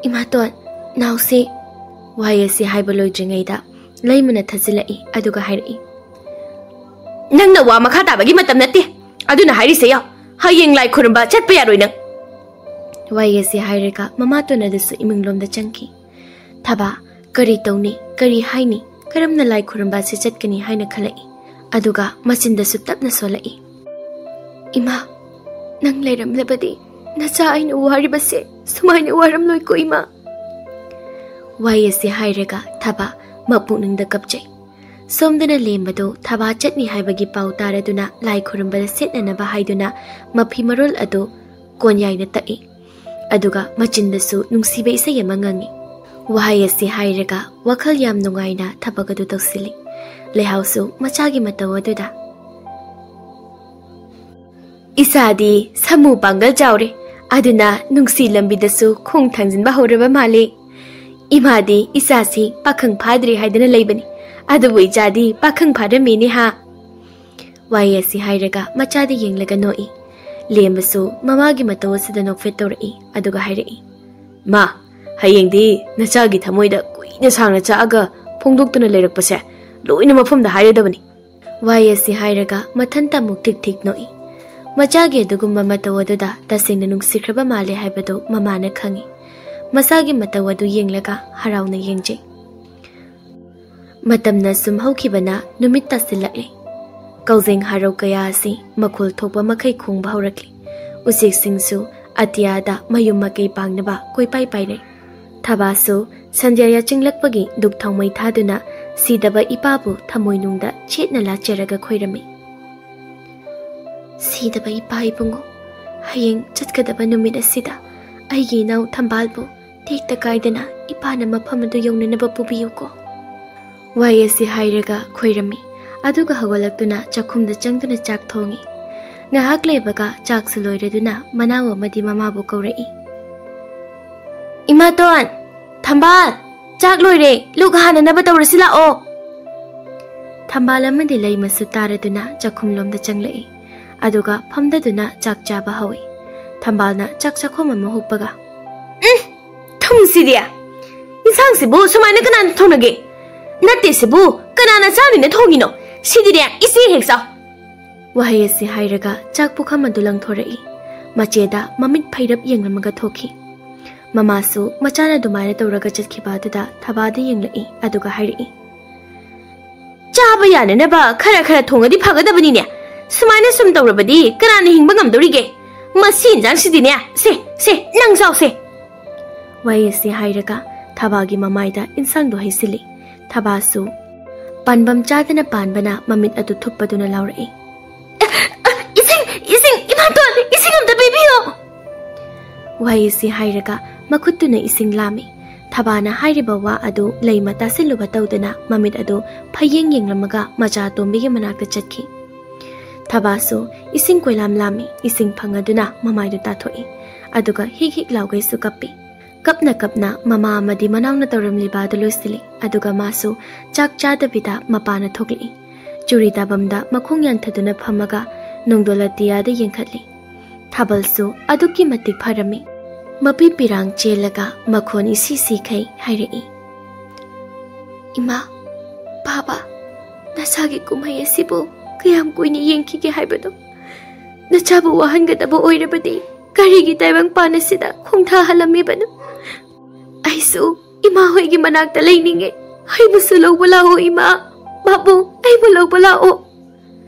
"ꯏꯃꯥꯇꯣꯟ, ꯅꯥꯎꯁꯤ꯫" ꯋꯥꯍꯩ ꯑꯁꯤ ꯍꯥꯏꯕ ꯂꯣꯏꯗ꯭ꯔꯤꯉꯩꯗ ꯂꯩꯃꯅ ꯊꯠꯆꯤꯜꯂꯛꯏ, ꯑꯗꯨꯒ ꯍꯥꯏꯔꯛꯏ, "ꯅꯪꯅ ꯋꯥ ꯃꯈꯥ ꯇꯥꯕꯒꯤ ꯃꯇꯝ ꯅꯠꯇꯦ꯫ ꯑꯗꯨꯅ ꯍꯥꯏꯔꯤꯁꯦ ꯌꯥꯎ, ꯍꯌꯦꯡ ꯂꯥꯏ ꯈꯨꯔꯨꯝꯕ ꯆꯠꯄ ꯌꯥꯔꯣꯏ ꯅꯪ꯫" ꯋꯥꯍꯩ ꯑꯁꯤ ꯍꯥꯏꯔꯒ ꯃꯃꯥꯇꯣꯟ ꯑꯗꯨꯁꯨ ꯏꯃꯨꯡꯂꯣꯝꯗ ꯆꯪꯈꯤ꯫ ꯊꯕꯥ, ꯀꯔꯤ ꯇꯧꯅꯤ, ꯀꯔꯤ ꯍꯥꯏꯅꯤ, ꯀꯔꯝꯅ ꯂꯥꯏ ꯈꯨꯔꯨꯝꯕ ꯑꯁꯤ ꯆꯠꯀꯅꯤ ꯍꯥꯏꯅ ꯈꯜꯂꯛꯏ꯫ ꯑꯗꯨꯒ ꯃꯆꯤꯟꯗꯁꯨ ꯇꯞꯅ ꯁꯣꯜꯂꯛꯏ, "ꯏꯃꯥ, ꯅꯪ ꯂꯩꯔꯝꯂꯕꯗꯤ ꯅꯆꯥ ꯑꯩꯅ ꯋꯥꯔꯤꯕꯁꯦ ꯁꯨꯃꯥꯏꯅ ꯋꯥꯔꯝꯂꯣꯏꯀꯣ ꯏꯃꯥ꯫" ꯋꯥꯍꯩ ꯑꯁꯤ ꯍꯥꯏꯔꯒ ꯊꯕꯥ ꯃꯄꯨꯛꯅꯤꯡꯗ ꯀꯞꯆꯩ꯫ ꯁꯣꯝꯗꯅ ꯂꯦꯝꯕꯗꯨ ꯊꯕꯥ ꯆꯠꯅꯤ ꯍꯥꯏꯕꯒꯤ ꯄꯥꯎ ꯇꯥꯔꯗꯨꯅ ꯂꯥꯏ ꯈꯨꯔꯨꯝꯕꯗ ꯁꯦꯠꯅꯅꯕ ꯍꯥꯏꯗꯨꯅ ꯃꯐꯤ ꯃꯔꯣꯜ ꯑꯗꯨ ꯀꯣꯟꯌꯥꯏꯅ ꯇꯛꯏ꯫ ꯑꯗꯨꯒ ꯃꯆꯤꯟꯗꯁꯨ ꯅꯨꯡꯁꯤꯕ ꯏꯁꯩ ꯑꯃ ꯉꯪꯏ꯫ ꯋꯥꯍꯩ ꯑꯁꯤ ꯍꯥꯏꯔꯒ ꯋꯥꯈꯜ ꯌꯥꯝ ꯅꯨꯡꯉꯥꯏꯅ ꯊꯕꯛ ꯑꯗꯨ ꯇꯧꯁꯤꯜꯂꯤ꯫ ꯂꯩꯍꯥꯎꯁꯨ ꯃꯆꯥꯒꯤ ꯃꯇꯧ ꯑꯗꯨꯗ, "ꯏꯆꯥꯗꯤ ꯁꯃꯨ ꯄꯥꯡꯒꯜ ꯆꯥꯎꯔꯦ, ꯑꯗꯨꯅ ꯅꯨꯡꯁꯤ ꯂꯝꯕꯤꯗꯁꯨ ꯈꯣꯡ ꯊꯥꯡꯖꯤꯟꯕ ꯍꯧꯔꯕ ꯃꯥꯜꯂꯤ꯫ ꯏꯃꯥꯗꯤ ꯏꯆꯥꯁꯤ ꯄꯥꯈꯪ ꯐꯥꯗ꯭ꯔꯤ ꯍꯥꯏꯗꯅ ꯂꯩꯕꯅꯤ, ꯑꯗꯨꯕꯨ ꯏꯆꯥꯗꯤ ꯄꯥꯈꯪ ꯐꯥꯔꯝꯃꯦꯅꯦ ꯍꯥ?" ꯋꯥꯍꯩ ꯑꯁꯤ ꯍꯥꯏꯔꯒ ꯃꯆꯥꯗ ꯌꯦꯡꯂꯒ ꯅꯣꯛꯏ꯫ ꯂꯦꯝꯕꯁꯨ ꯃꯃꯥꯒꯤ ꯃꯇꯧ ꯑꯁꯤꯗ ꯅꯣꯛꯐꯦꯠ ꯇꯧꯔꯛꯏ, ꯑꯗꯨꯒ ꯍꯥꯏꯔꯛꯏ, "ꯃꯥ, ꯍꯌꯦꯡꯗꯤ ꯅꯆꯥꯒꯤ ꯊꯃꯣꯏꯗ ꯀꯨꯏꯅ ꯁꯥꯡꯅ ꯆꯥꯛꯑꯒ ꯐꯣꯡꯗꯣꯛꯇꯨꯅ ꯂꯩꯔꯛꯄꯁꯦ ꯂꯣꯏꯅ ꯃꯐꯝꯗ ꯍꯥꯏꯔꯗꯕꯅꯤ"꯫ ꯋꯥꯍꯩ ꯑꯁꯤ ꯍꯥꯏꯔꯒ ꯃꯊꯟꯇ ꯑꯃꯨꯛ ꯊꯤꯛ ꯊꯤꯛ ꯅꯣꯛꯏ꯫ ꯃꯆꯥꯒꯤ ꯑꯗꯨꯒꯨꯝꯕ ꯃꯇꯧ ꯑꯗꯨꯗ ꯇꯁꯦꯡꯅ ꯅꯨꯡꯁꯤꯈ꯭ꯔꯕ ꯃꯥꯜꯂꯦ ꯍꯥꯏꯕꯗꯨ ꯃꯃꯥꯅ ꯈꯪꯏ꯫ ꯃꯆꯥꯒꯤ ꯃꯇꯧ ꯑꯗꯨ ꯌꯦꯡꯂꯒ ꯍꯔꯥꯎꯅ ꯌꯦꯡꯖꯩ꯫ ꯃꯇꯝꯅ ꯁꯨꯝ ꯍꯧꯈꯤꯕꯅ ꯅꯨꯃꯤꯠ ꯇꯥꯁꯤꯜꯂꯛꯂꯦ꯫ ꯀꯧꯖꯦꯡ ꯍꯥꯔꯧ ꯀꯌꯥ ꯑꯁꯤ ꯃꯈꯣꯜ ꯊꯣꯛꯄ ꯃꯈꯩ ꯈꯣꯡꯕ ꯍꯧꯔꯛꯂꯤ꯫ ꯎꯆꯦꯛꯁꯤꯡꯁꯨ ꯑꯇꯤꯌꯥꯗ ꯃꯌꯨꯝ ꯃꯀꯩ ꯄꯥꯡꯅꯕ ꯀꯣꯏꯄꯥꯏ ꯄꯥꯏꯅꯩ꯫ ꯊꯕꯥꯁꯨ ꯁꯟꯙ꯭ꯌꯥ ꯌꯥꯆꯤꯡꯂꯛꯄꯒꯤ ꯙꯨꯞ ꯊꯥꯎꯃꯩ ꯊꯥꯗꯨꯅ ꯁꯤꯗꯕ ꯏꯄꯥꯕꯨ ꯊꯃꯣꯏꯅꯨꯡꯗ ꯆꯦꯠꯅ ꯂꯥꯠꯆꯔꯒ ꯈꯣꯏꯔꯝꯃꯤ꯫ "ꯁꯤꯗꯕ ꯏꯄꯥ ꯏꯕꯨꯡꯉꯣ, ꯍꯌꯦꯡ ꯆꯠꯀꯗꯕ ꯅꯨꯃꯤꯠ ꯑꯁꯤꯗ ꯑꯩꯒꯤ ꯏꯅꯥꯎ ꯊꯝꯕꯥꯜꯕꯨ ꯇꯦꯛꯇ ꯀꯥꯏꯗꯅ ꯏꯄꯥꯅ ꯃꯐꯝ ꯑꯗꯨ ꯌꯧꯅꯅꯕ ꯄꯨꯕꯤꯌꯨꯀꯣ"꯫ ꯋꯥꯍꯩ ꯑꯁꯤ ꯍꯥꯏꯔꯒ ꯈꯣꯏꯔꯝꯃꯤ꯫ ꯑꯗꯨꯒ ꯍꯧꯒꯠꯂꯛꯇꯨꯅ ꯆꯥꯛꯈꯨꯝꯗ ꯆꯪꯗꯨꯅ ꯆꯥꯛ ꯊꯣꯡꯉꯤ꯫ ꯉꯥꯏꯍꯥꯛ ꯂꯩꯕꯒ ꯆꯥꯛꯁꯨ ꯂꯣꯏꯔꯗꯨꯅ ꯃꯅꯥꯎ ꯑꯃꯗꯤ ꯃꯃꯥꯕꯨ ꯀꯧꯔꯛꯏ꯫ "ꯏꯃꯥꯇꯣꯟ, ꯊꯝꯕꯥꯜ, ꯆꯥꯛ ꯂꯣꯏꯔꯦ, ꯂꯨꯛ ꯍꯥꯟꯅꯅꯕ ꯇꯧꯔꯁꯤ ꯂꯥꯛꯑꯣ"꯫ ꯊꯝꯕꯥꯜ ꯑꯃꯗꯤ ꯂꯩꯃꯁꯨ ꯇꯥꯔꯗꯨꯅ ꯆꯥꯛꯈꯨꯝꯂꯣꯝꯗ ꯆꯪꯂꯛꯏ꯫ ꯑꯗꯨꯒ ꯐꯝꯗꯗꯨꯅ ꯆꯥꯛ ꯆꯥꯕ ꯍꯧꯏ꯫ ꯊꯝꯕꯥꯜꯅ ꯆꯥꯛ ꯆꯥꯛꯈꯣꯝ ꯑꯃ ꯍꯨꯞꯄꯒ, "ꯎꯝ, ꯊꯨꯝꯁꯤꯗꯤ! ꯏꯟꯁꯥꯡꯁꯤꯕꯨ ꯁꯨꯃꯥꯏꯅ ꯀꯅꯥꯅ ꯊꯣꯡꯅꯒꯦ? ꯅꯠꯇꯦ ꯁꯤꯕꯨ, ꯀꯅꯥꯅ ꯆꯥꯅꯤꯅ ꯊꯣꯡꯉꯤꯅꯣ? ꯁꯤꯗꯤꯅꯦ, ꯏꯆꯦ ꯍꯦꯛ ꯆꯥꯎ"꯫ ꯋꯥꯍꯩ ꯑꯁꯤ ꯍꯥꯏꯔꯒ ꯆꯥꯛ ꯄꯨꯈꯝ ꯑꯗꯨ ꯂꯪꯊꯣꯔꯛꯏ꯫ ꯃꯆꯦꯗ ꯃꯃꯤꯠ ꯐꯩꯔꯞ ꯌꯦꯡꯂꯝꯃꯒ ꯊꯣꯛꯈꯤ꯫ ꯃꯃꯥꯁꯨ ꯃꯆꯥꯅ ꯑꯗꯨꯃꯥꯏꯅ ꯇꯧꯔꯒ ꯆꯠꯈꯤꯕ ꯑꯗꯨꯗ ꯊꯕꯥꯗ ꯌꯦꯡꯂꯛꯏ, ꯑꯗꯨꯒ ꯍꯥꯏꯔꯛꯏ, "ꯆꯥꯕ ꯌꯥꯅꯅꯕ ꯈꯔ ꯈꯔ ꯊꯣꯡꯉꯗꯤ ꯐꯒꯗꯕꯅꯤꯅꯦ꯫ ꯁꯨꯃꯥꯏꯅ ꯁꯨꯝ ꯇꯧꯔꯕꯗꯤ ꯀꯅꯥꯅ ꯍꯤꯡꯕ ꯉꯝꯗꯧꯔꯤꯒꯦ? ꯃꯁꯤ ꯏꯟꯖꯥꯡꯁꯤꯗꯤꯅꯦ, ꯁꯦ, ꯁꯦ, ꯅꯪ ꯆꯥꯎꯁꯦ"꯫ ꯋꯥꯍꯩ ꯑꯁꯤ ꯍꯥꯏꯔꯒ ꯊꯕꯥꯒꯤ ꯃꯃꯥꯏꯗ ꯏꯟꯁꯥꯡꯗꯣ ꯍꯩꯁꯤꯜꯂꯤ꯫ ꯊꯕꯥꯁꯨ ꯄꯥꯟꯕꯝ ꯆꯥꯗꯅ ꯄꯥꯟꯕꯅ ꯃꯃꯤꯠ ꯑꯗꯨ ꯊꯨꯞꯄꯗꯨꯅ ꯂꯥꯎꯔꯛꯏ, "ꯑ, ꯑ, ꯏꯁꯤꯡ, ꯏꯁꯤꯡ, ꯏꯃꯥꯇꯣꯟ, ꯏꯁꯤꯡ ꯑꯝꯇ ꯄꯤꯕꯤꯌꯣ!" ꯋꯥꯍꯩ ꯑꯁꯤ ꯍꯥꯏꯔꯒ ꯃꯈꯨꯠꯇꯨꯅ ꯏꯁꯤꯡ ꯂꯥꯝꯃꯤ꯫ ꯊꯕꯥꯅ ꯍꯥꯏꯔꯤꯕ ꯋꯥ ꯑꯗꯨ ꯂꯩꯃ ꯇꯥꯁꯤꯜꯂꯨꯕ ꯇꯧꯗꯅ ꯃꯃꯤꯠ ꯑꯗꯨ ꯐꯌꯦꯡ ꯌꯦꯡꯂꯝꯃꯒ ꯃꯆꯥ ꯑꯇꯣꯝꯕꯤꯒꯤ ꯃꯅꯥꯛꯇ ꯆꯠꯈꯤ꯫ ꯊꯕꯥꯁꯨ ꯏꯁꯤꯡ ꯀꯣꯏꯂꯥꯝ ꯂꯥꯝꯃꯤ, ꯏꯁꯤꯡ ꯐꯪꯉꯗꯨꯅ ꯃꯃꯥꯏꯗꯨ ꯇꯥꯊꯣꯛꯏ꯫ ꯑꯗꯨꯒ ꯍꯤꯛ ꯍꯤꯛ ꯂꯥꯎꯒꯩꯁꯨ ꯀꯞꯄꯤ꯫ ꯀꯞꯅ ꯀꯞꯅ ꯃꯃꯥ ꯑꯃꯗꯤ ꯃꯅꯥꯎꯅ ꯇꯧꯔꯝꯂꯤꯕ ꯑꯗꯨ ꯂꯣꯏꯁꯤꯜꯂꯤ꯫ ꯑꯗꯨꯒ ꯃꯥꯁꯨ ꯆꯥꯛ ꯆꯥꯗꯕꯤꯗ ꯃꯄꯥꯅ ꯊꯣꯛꯂꯛꯏ꯫ ꯆꯨꯔꯤ ꯇꯥꯐꯝꯗ ꯃꯈꯣꯡ ꯌꯥꯟꯊꯗꯨꯅ ꯐꯝꯃꯒ ꯅꯣꯡꯗꯣꯜ ꯑꯇꯤꯌꯥꯗ ꯌꯦꯡꯈꯠꯂꯤ꯫ ꯊꯥꯕꯜꯁꯨ ꯑꯗꯨꯛꯀꯤ ꯃꯇꯤꯛ ꯐꯔꯝꯃꯤ꯫ ꯃꯄꯤ ꯄꯤꯔꯥꯡ ꯆꯦꯜꯂꯒ ꯃꯈꯣꯟ ꯏꯁꯤ ꯁꯤꯈꯩ ꯍꯥꯏꯔꯛꯏ, "ꯏꯃꯥ, ꯕꯥꯕꯥ, ꯅꯁꯥꯒꯤ ꯀꯨꯝꯍꯩ ꯑꯁꯤꯕꯨ ꯀꯌꯥꯝ ꯀꯨꯏꯅ ꯌꯦꯡꯈꯤꯒꯦ ꯍꯥꯏꯕꯅꯣ? ꯅꯆꯥꯕꯨ ꯋꯥꯍꯟꯒꯗꯕ ꯑꯣꯏꯔꯕꯗꯤ ꯀꯔꯤꯒꯤ ꯇꯥꯏꯕꯪꯄꯥꯟ ꯑꯁꯤꯗ ꯈꯣꯡꯊꯥꯍꯜꯂꯝꯃꯤꯕꯅꯣ? ꯑꯩꯁꯨ ꯏꯃꯥ ꯍꯣꯏꯒꯤ ꯃꯅꯥꯛꯇ ꯂꯩꯅꯤꯡꯉꯦ꯫ ꯑꯩꯕꯨꯁꯨ ꯂꯧꯕ ꯂꯥꯛꯑꯣ ꯏꯃꯥ, ꯕꯥꯕꯨ, ꯑꯩꯕꯨ ꯂꯧꯕ ꯂꯥꯛꯑꯣ"꯫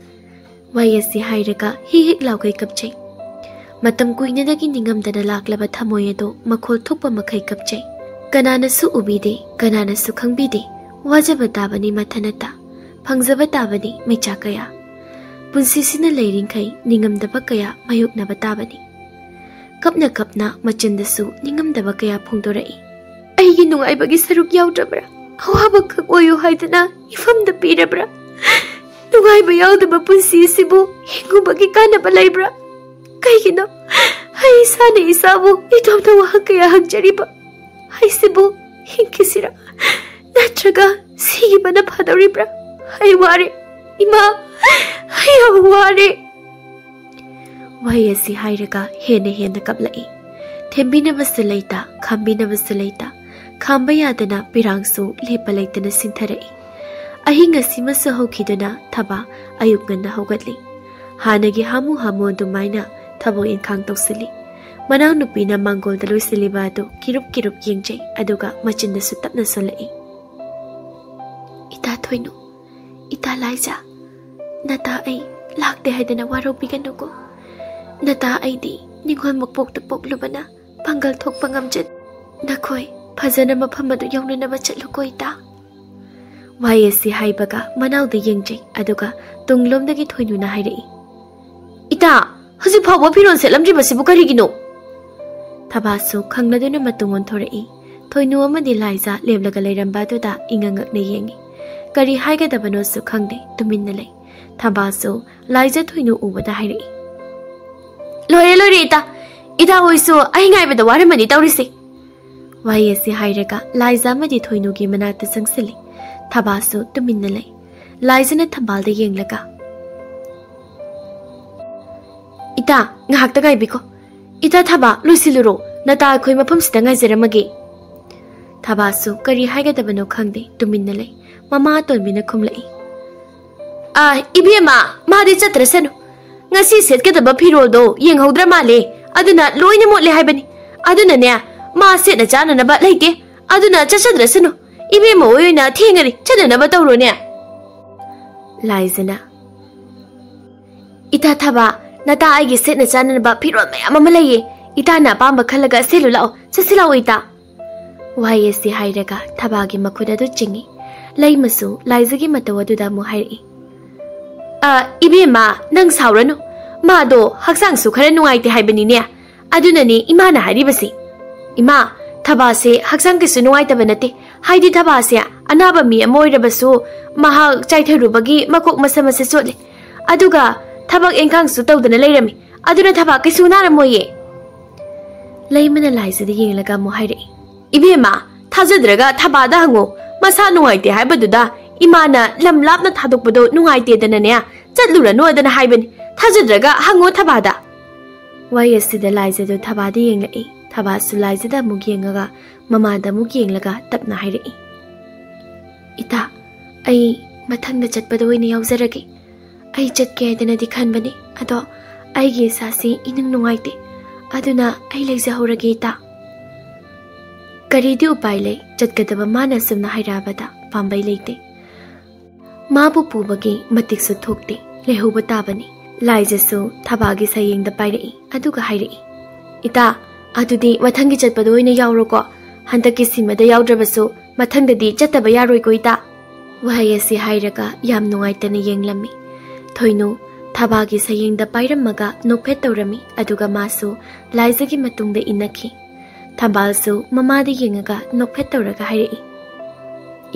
ꯋꯥꯍꯩ ꯑꯁꯤ ꯍꯥꯏꯔꯒ ꯍꯤ ꯍꯤꯛ ꯂꯥꯎꯈꯩ ꯀꯞꯆꯩ꯫ ꯃꯇꯝ ꯀꯨꯏꯅꯗꯒꯤ ꯅꯤꯡꯉꯝꯗꯅ ꯂꯥꯛꯂꯕ ꯊꯃꯣꯏ ꯑꯗꯨ ꯃꯈꯣꯜ ꯊꯣꯛꯄ ꯃꯈꯩ ꯀꯞꯆꯩ꯫ ꯀꯅꯥꯅꯁꯨ ꯎꯕꯤꯗꯦ, ꯀꯅꯥꯅꯁꯨ ꯈꯪꯕꯤꯗꯦ꯫ ꯋꯥꯖꯕ ꯇꯥꯕꯅꯤ ꯃꯊꯅꯇ, ꯐꯪꯖꯕ ꯇꯥꯕꯅꯤ ꯃꯩꯆꯥꯛ ꯀꯌꯥ꯫ ꯄꯨꯟꯁꯤꯁꯤꯅ ꯂꯩꯔꯤꯡꯈꯩ ꯅꯤꯡꯉꯝꯗꯕ ꯀꯌꯥ ꯃꯥꯌꯣꯛꯅꯕ ꯇꯥꯕꯅꯤ꯫ ꯀꯞꯅ ꯀꯞꯅ ꯃꯆꯤꯟꯗꯁꯨ ꯅꯤꯡꯉꯝꯗꯕ ꯀꯌꯥ ꯐꯣꯡꯗꯣꯔꯛꯏ꯫ ꯑꯩꯒꯤ ꯅꯨꯡꯉꯥꯏꯕꯒꯤ ꯁꯔꯨꯛ ꯌꯥꯎꯗ꯭ꯔꯕ꯭ꯔꯥ? ꯑꯋꯥꯕ ꯈꯛ ꯑꯣꯏꯌꯨ ꯍꯥꯏꯗꯅ ꯏꯐꯝꯗ ꯄꯤꯔꯕ꯭ꯔꯥ? ꯅꯨꯡꯉꯥꯏꯕ ꯌꯥꯎꯗꯕ ꯄꯨꯟꯁꯤ ꯑꯁꯤꯕꯨ ꯍꯤꯡꯉꯨꯕꯒꯤ ꯀꯥꯟꯅꯕ ꯂꯩꯕ꯭ꯔꯥ? ꯀꯩꯒꯤꯅꯣ ꯑꯩ ꯏꯁꯥꯅ ꯏꯁꯥꯕꯨ ꯏꯇꯣꯝꯇ ꯋꯥꯍꯪ ꯀꯌꯥ ꯍꯪꯖꯔꯤꯕ? ꯑꯩꯁꯤꯕꯨ ꯍꯤꯡꯈꯤꯁꯤꯔꯥ? ꯅꯠꯇ꯭ꯔꯒ ꯁꯤꯈꯤꯕꯅ ꯐꯗꯧꯔꯤꯕ꯭ꯔꯥ? ꯑꯩ ꯋꯥꯔꯦ, ꯏꯃꯥ, ꯑꯩ ꯌꯥꯝ ꯋꯥꯔꯦ꯫ ꯋꯥꯍꯩ ꯑꯁꯤ ꯍꯥꯏꯔꯒ ꯍꯦꯟꯅ ꯍꯦꯟꯅ ꯀꯞꯂꯛꯏ꯫ ꯊꯦꯝꯕꯤꯅꯕꯁꯨ ꯂꯩꯇ, ꯈꯥꯝꯕꯤꯅꯕꯁꯨ ꯂꯩꯇ, ꯈꯥꯝꯕ ꯌꯥꯗꯅ ꯄꯤꯔꯥꯡꯁꯨ ꯂꯦꯞꯄ ꯂꯩꯇꯅ ꯁꯤꯟꯊꯔꯛꯏ꯫ ꯑꯍꯤꯡ ꯑꯁꯤꯃꯁꯨ ꯍꯧꯈꯤꯗꯨꯅ ꯊꯕꯥ ꯑꯌꯨꯛ ꯉꯟꯅ ꯍꯧꯒꯠꯂꯤ꯫ ꯍꯥꯟꯅꯒꯤ ꯍꯥꯃꯨ ꯍꯥꯃꯨ ꯑꯗꯨꯃꯥꯏꯅ ꯊꯕꯛ ꯏꯟꯈꯥꯡ ꯇꯧꯁꯤꯜꯂꯤ꯫ ꯃꯅꯥꯎꯅꯨꯄꯤꯅ ꯃꯥꯡꯒꯣꯜꯗ ꯂꯣꯏꯁꯤꯜꯂꯤꯕ ꯑꯗꯨ ꯀꯤꯔꯨꯞ ꯀꯤꯔꯨꯞ ꯌꯦꯡꯖꯩ, ꯑꯗꯨꯒ ꯃꯆꯤꯟꯗꯁꯨ ꯇꯞꯅ ꯁꯣꯜꯂꯛꯏ, "ꯏꯇꯥ ꯊꯣꯏꯅꯨ, ꯏꯇꯥ ꯂꯥꯏꯖꯥ, ꯅꯇꯥ ꯑꯩ ꯂꯥꯛꯇꯦ ꯍꯥꯏꯗꯅ ꯋꯥꯔꯧꯕꯤꯒꯅꯨꯀꯣ꯫ ꯅꯇꯥ ꯑꯩꯗꯤ ꯅꯤꯡꯉꯣꯜ ꯃꯄꯣꯛꯇ ꯄꯣꯛꯂꯨꯕꯅ ꯄꯥꯡꯒꯜ ꯊꯣꯛꯄ ꯉꯝꯖꯗꯦ꯫ ꯅꯈꯣꯏ ꯐꯖꯅ ꯃꯐꯝ ꯑꯗꯨ ꯌꯧꯅꯅꯕ ꯆꯠꯂꯨꯀꯣ ꯏꯇꯥ"꯫ ꯋꯥꯍꯩ ꯑꯁꯤ ꯍꯥꯏꯕꯒ ꯃꯅꯥꯎꯗ ꯌꯦꯡꯖꯩ, ꯑꯗꯨꯒ ꯇꯨꯡꯂꯣꯝꯗꯒꯤ ꯊꯣꯏꯅꯨꯅ ꯍꯥꯏꯔꯛꯏ, "ꯏꯇꯥ, ꯍꯧꯖꯤꯛ ꯐꯥꯎꯕ ꯐꯤꯔꯣꯜ ꯁꯦꯠꯂꯝꯗ꯭ꯔꯤꯕꯁꯤꯕꯨ ꯀꯔꯤꯒꯤꯅꯣ?" ꯊꯕꯥꯁꯨ ꯈꯪꯂꯗꯨꯅ ꯃꯇꯨꯡ ꯑꯣꯟꯊꯣꯔꯛꯏ꯫ ꯊꯣꯏꯅꯨ ꯑꯃꯗꯤ ꯂꯥꯏꯖꯥ ꯂꯦꯞꯂꯒ ꯂꯩꯔꯝꯕ ꯑꯗꯨꯗ ꯏꯉꯛ ꯉꯛꯅ ꯌꯦꯡꯏ꯫ ꯀꯔꯤ ꯍꯥꯏꯒꯗꯕꯅꯣꯁꯨ ꯈꯪꯗꯦ, ꯇꯨꯃꯤꯟꯅ ꯂꯩ꯫ ꯊꯕꯥꯁꯨ ꯂꯥꯏꯖꯥ ꯊꯣꯏꯅꯨ ꯎꯕꯗ ꯍꯥꯏꯔꯛꯏ, "ꯂꯣꯏꯔꯦ, ꯂꯣꯏꯔꯦ ꯏꯇꯥ꯫ ꯏꯇꯥ ꯍꯣꯏꯁꯨ ꯑꯩ ꯉꯥꯏꯕꯗ ꯋꯥꯔꯝꯃꯅꯤ ꯇꯧꯔꯤꯁꯦ"꯫ ꯋꯥꯍꯩ ꯑꯁꯤ ꯍꯥꯏꯔꯒ ꯂꯥꯏꯖꯥ ꯑꯃꯗꯤ ꯊꯣꯏꯅꯨꯒꯤ ꯃꯅꯥꯛꯇ ꯆꯪꯁꯤꯜꯂꯤ꯫ ꯊꯕꯥꯁꯨ ꯇꯨꯃꯤꯟꯅ ꯂꯩ꯫ ꯂꯥꯏꯖꯅ ꯊꯝꯕꯥꯜꯗ ꯌꯦꯡꯂꯒ, "ꯏꯇꯥ, ꯉꯥꯏꯍꯥꯛꯇ ꯉꯥꯏꯕꯤꯈꯣ꯫ ꯏꯇꯥ ꯊꯕꯥ, ꯂꯣꯏꯁꯤꯜꯂꯨꯔꯣ꯫ ꯅꯇꯥ ꯑꯩꯈꯣꯏ ꯃꯐꯝꯁꯤꯗ ꯉꯥꯏꯖꯔꯝꯃꯒꯦ꯫" ꯊꯕꯥꯁꯨ ꯀꯔꯤ ꯍꯥꯏꯒꯗꯕꯅꯣ ꯈꯪꯗꯦ, ꯇꯨꯃꯤꯟꯅ ꯂꯩ꯫ ꯃꯃꯥ ꯑꯇꯣꯟꯕꯤꯅ ꯈꯨꯝꯂꯛꯏ, "ꯑꯥ, ꯏꯕꯦꯝꯃ, ꯃꯥꯗꯤ ꯆꯠꯇ꯭ꯔꯁꯅꯨ꯫ ꯉꯁꯤ ꯁꯦꯠꯀꯗꯕ ꯐꯤꯔꯣꯜꯗꯣ ꯌꯦꯡꯍꯧꯗ꯭ꯔ ꯃꯥꯜꯂꯦ꯫ ꯑꯗꯨꯅ ꯂꯣꯏꯅ ꯃꯣꯠꯂꯦ ꯍꯥꯏꯕꯅꯤ꯫ ꯑꯗꯨꯅꯅꯦ, ꯃꯥ ꯁꯦꯠꯅ ꯆꯥꯅꯅꯕ ꯂꯩꯇꯦ꯫ ꯑꯗꯨꯅ ꯆꯠꯆꯗ꯭ꯔꯁꯅꯨ꯫ ꯏꯕꯦꯝꯃ ꯍꯣꯏ ꯑꯣꯏꯅ ꯊꯦꯡꯉꯅꯤ, ꯆꯠꯅꯅꯕ ꯇꯧꯔꯣꯅꯦ꯫" ꯂꯥꯏꯖꯅ, "ꯏꯇꯥ ꯊꯕꯥ, ꯅꯇꯥ ꯑꯩꯒꯤ ꯁꯦꯠꯅ ꯆꯥꯅꯅꯕ ꯐꯤꯔꯣꯜ ꯃꯌꯥꯝ ꯑꯃ ꯂꯩꯌꯦ꯫ ꯏꯇꯥꯅ ꯑꯄꯥꯝꯕ ꯈꯜꯂꯒ ꯁꯦꯠꯂꯨ ꯂꯥꯛꯑꯣ꯫ ꯆꯠꯁꯤ ꯂꯥꯛꯑꯣ ꯏꯇꯥ꯫" ꯋꯥꯍꯩ ꯑꯁꯤ ꯍꯥꯏꯔꯒ ꯊꯕꯥꯒꯤ ꯃꯈꯨꯠ ꯑꯗꯨ ꯆꯤꯡꯏ꯫ ꯂꯩꯃꯁꯨ ꯂꯥꯏꯖꯒꯤ ꯃꯇꯧ ꯑꯗꯨꯗ ꯑꯃꯨꯛ ꯍꯥꯏꯔꯛꯏ, "ꯑ, ꯏꯕꯦꯝꯃ, ꯅꯪ ꯁꯥꯎꯔꯅꯨ꯫ ꯃꯥꯗꯣ ꯍꯛꯆꯥꯡꯁꯨ ꯈꯔ ꯅꯨꯡꯉꯥꯏꯇꯦ ꯍꯥꯏꯕꯅꯤꯅꯦ꯫ ꯑꯗꯨꯅꯅꯦ ꯏꯃꯥꯅ ꯍꯥꯏꯔꯤꯕꯁꯦ꯫ ꯏꯃꯥ, ꯊꯕꯥꯁꯦ ꯍꯛꯆꯥꯡ ꯀꯩꯁꯨ ꯅꯨꯡꯉꯥꯏꯇꯕ ꯅꯠꯇꯦ꯫ ꯍꯥꯏꯗꯤ ꯊꯕꯥꯁꯦ ꯑꯅꯥꯕ ꯃꯤ ꯑꯃ ꯑꯣꯏꯔꯕꯁꯨ ꯃꯍꯥꯛ ꯆꯥꯏꯊꯔꯨꯕꯒꯤ ꯃꯀꯣꯛ ꯃꯁꯝ ꯑꯁꯤ ꯆꯣꯠꯂꯦ꯫ ꯑꯗꯨꯒ ꯊꯕꯛ ꯏꯟꯈꯥꯡꯁꯨ ꯇꯧꯗꯅ ꯂꯩꯔꯝꯃꯤ꯫ ꯑꯗꯨꯅ ꯊꯕꯥ ꯀꯩꯁꯨ ꯅꯥꯔꯝꯃꯣꯏꯌꯦ꯫" ꯂꯩꯃꯅ ꯂꯥꯏꯖꯗ ꯌꯦꯡꯂꯒ ꯑꯃꯨꯛ ꯍꯥꯏꯔꯛꯏ, "ꯏꯕꯦꯝꯃ, ꯊꯥꯖꯗ꯭ꯔꯒ ꯊꯕꯥꯗ ꯍꯪꯉꯣ꯫ ꯃꯁꯥ ꯅꯨꯡꯉꯥꯏꯇꯦ ꯍꯥꯏꯕꯗꯨꯗ ꯏꯃꯥꯅ ꯂꯝ ꯂꯥꯞꯅ ꯊꯥꯗꯣꯛꯄꯗꯣ ꯅꯨꯡꯉꯥꯏꯇꯦꯗꯅꯅꯦ, ꯆꯠꯂꯨꯔꯅꯨ ꯑꯗꯅ ꯍꯥꯏꯕꯅꯤ꯫ ꯊꯥꯖꯗ꯭ꯔꯒ ꯍꯪꯉꯣ ꯊꯕꯥꯗ꯫" ꯋꯥꯍꯩ ꯑꯁꯤꯗ ꯂꯥꯏꯖꯗꯣ ꯊꯕꯥꯗ ꯌꯦꯡꯂꯛꯏ꯫ ꯊꯕꯥꯁꯨ ꯂꯥꯏꯖꯗ ꯑꯃꯨꯛ ꯌꯦꯡꯉꯒ ꯃꯃꯥꯗ ꯑꯃꯨꯛ ꯌꯦꯡꯂꯒ ꯇꯞꯅ ꯍꯥꯏꯔꯛꯏ, "ꯏꯇꯥ, ꯑꯩ ꯃꯊꯪꯗ ꯆꯠꯄꯗ ꯑꯣꯏꯅ ꯌꯥꯎꯖꯔꯒꯦ꯫ ꯑꯩ ꯆꯠꯀꯦ ꯍꯥꯏꯗꯅꯗꯤ ꯈꯟꯕꯅꯤ, ꯑꯗꯣ ꯑꯩꯒꯤ ꯏꯁꯥꯁꯤ ꯏꯅꯨꯡ ꯅꯨꯡꯉꯥꯏꯇꯦ, ꯑꯗꯨꯅ ꯑꯩ ꯂꯩꯖꯍꯧꯔꯒꯦ ꯏꯇꯥ꯫" ꯀꯔꯤꯗꯤ ꯎꯄꯥꯏ ꯂꯩ, ꯆꯠꯀꯗꯕ ꯃꯥꯅ ꯑꯁꯨꯝꯅ ꯍꯥꯏꯔꯛꯑꯕꯗ ꯄꯥꯝꯕꯩ ꯂꯩꯇꯦ꯫ ꯃꯥꯕꯨ ꯄꯨꯕꯒꯤ ꯃꯇꯤꯛꯁꯨ ꯊꯣꯛꯇꯦ, ꯂꯩꯍꯧꯕ ꯇꯥꯕꯅꯤ꯫ ꯂꯥꯏꯖꯁꯨ ꯊꯕꯥꯒꯤ ꯁꯌꯦꯡꯗ ꯄꯥꯏꯔꯛꯏ, ꯑꯗꯨꯒ ꯍꯥꯏꯔꯛꯏ, "ꯏꯇꯥ, ꯑꯗꯨꯗꯤ ꯃꯊꯪꯒꯤ ꯆꯠꯄꯗ ꯑꯣꯏꯅ ꯌꯥꯎꯔꯣꯀꯣ꯫ ꯍꯟꯗꯛꯀꯤ ꯁꯤꯃꯗ ꯌꯥꯎꯗ꯭ꯔꯕꯁꯨ ꯃꯊꯪꯗꯗꯤ ꯆꯠꯇꯕ ꯌꯥꯔꯣꯏꯀꯣ ꯏꯇꯥ꯫" ꯋꯥꯍꯩ ꯑꯁꯤ ꯍꯥꯏꯔꯒ ꯌꯥꯝ ꯅꯨꯡꯉꯥꯏꯇꯅ ꯌꯦꯡꯂꯝꯃꯤ꯫ ꯊꯣꯏꯅꯨ ꯊꯕꯥꯒꯤ ꯁꯌꯦꯡꯗ ꯄꯥꯏꯔꯝꯃꯒ ꯅꯣꯛꯐꯦꯠ ꯇꯧꯔꯝꯃꯤ, ꯑꯗꯨꯒ ꯃꯥꯁꯨ ꯂꯥꯏꯖꯒꯤ ꯃꯇꯨꯡꯗ ꯏꯟꯅꯈꯤ꯫ ꯊꯝꯕꯥꯜꯁꯨ ꯃꯃꯥꯗ ꯌꯦꯡꯉꯒ ꯅꯣꯛꯐꯦꯠ ꯇꯧꯔꯒ ꯍꯥꯏꯔꯛꯏ,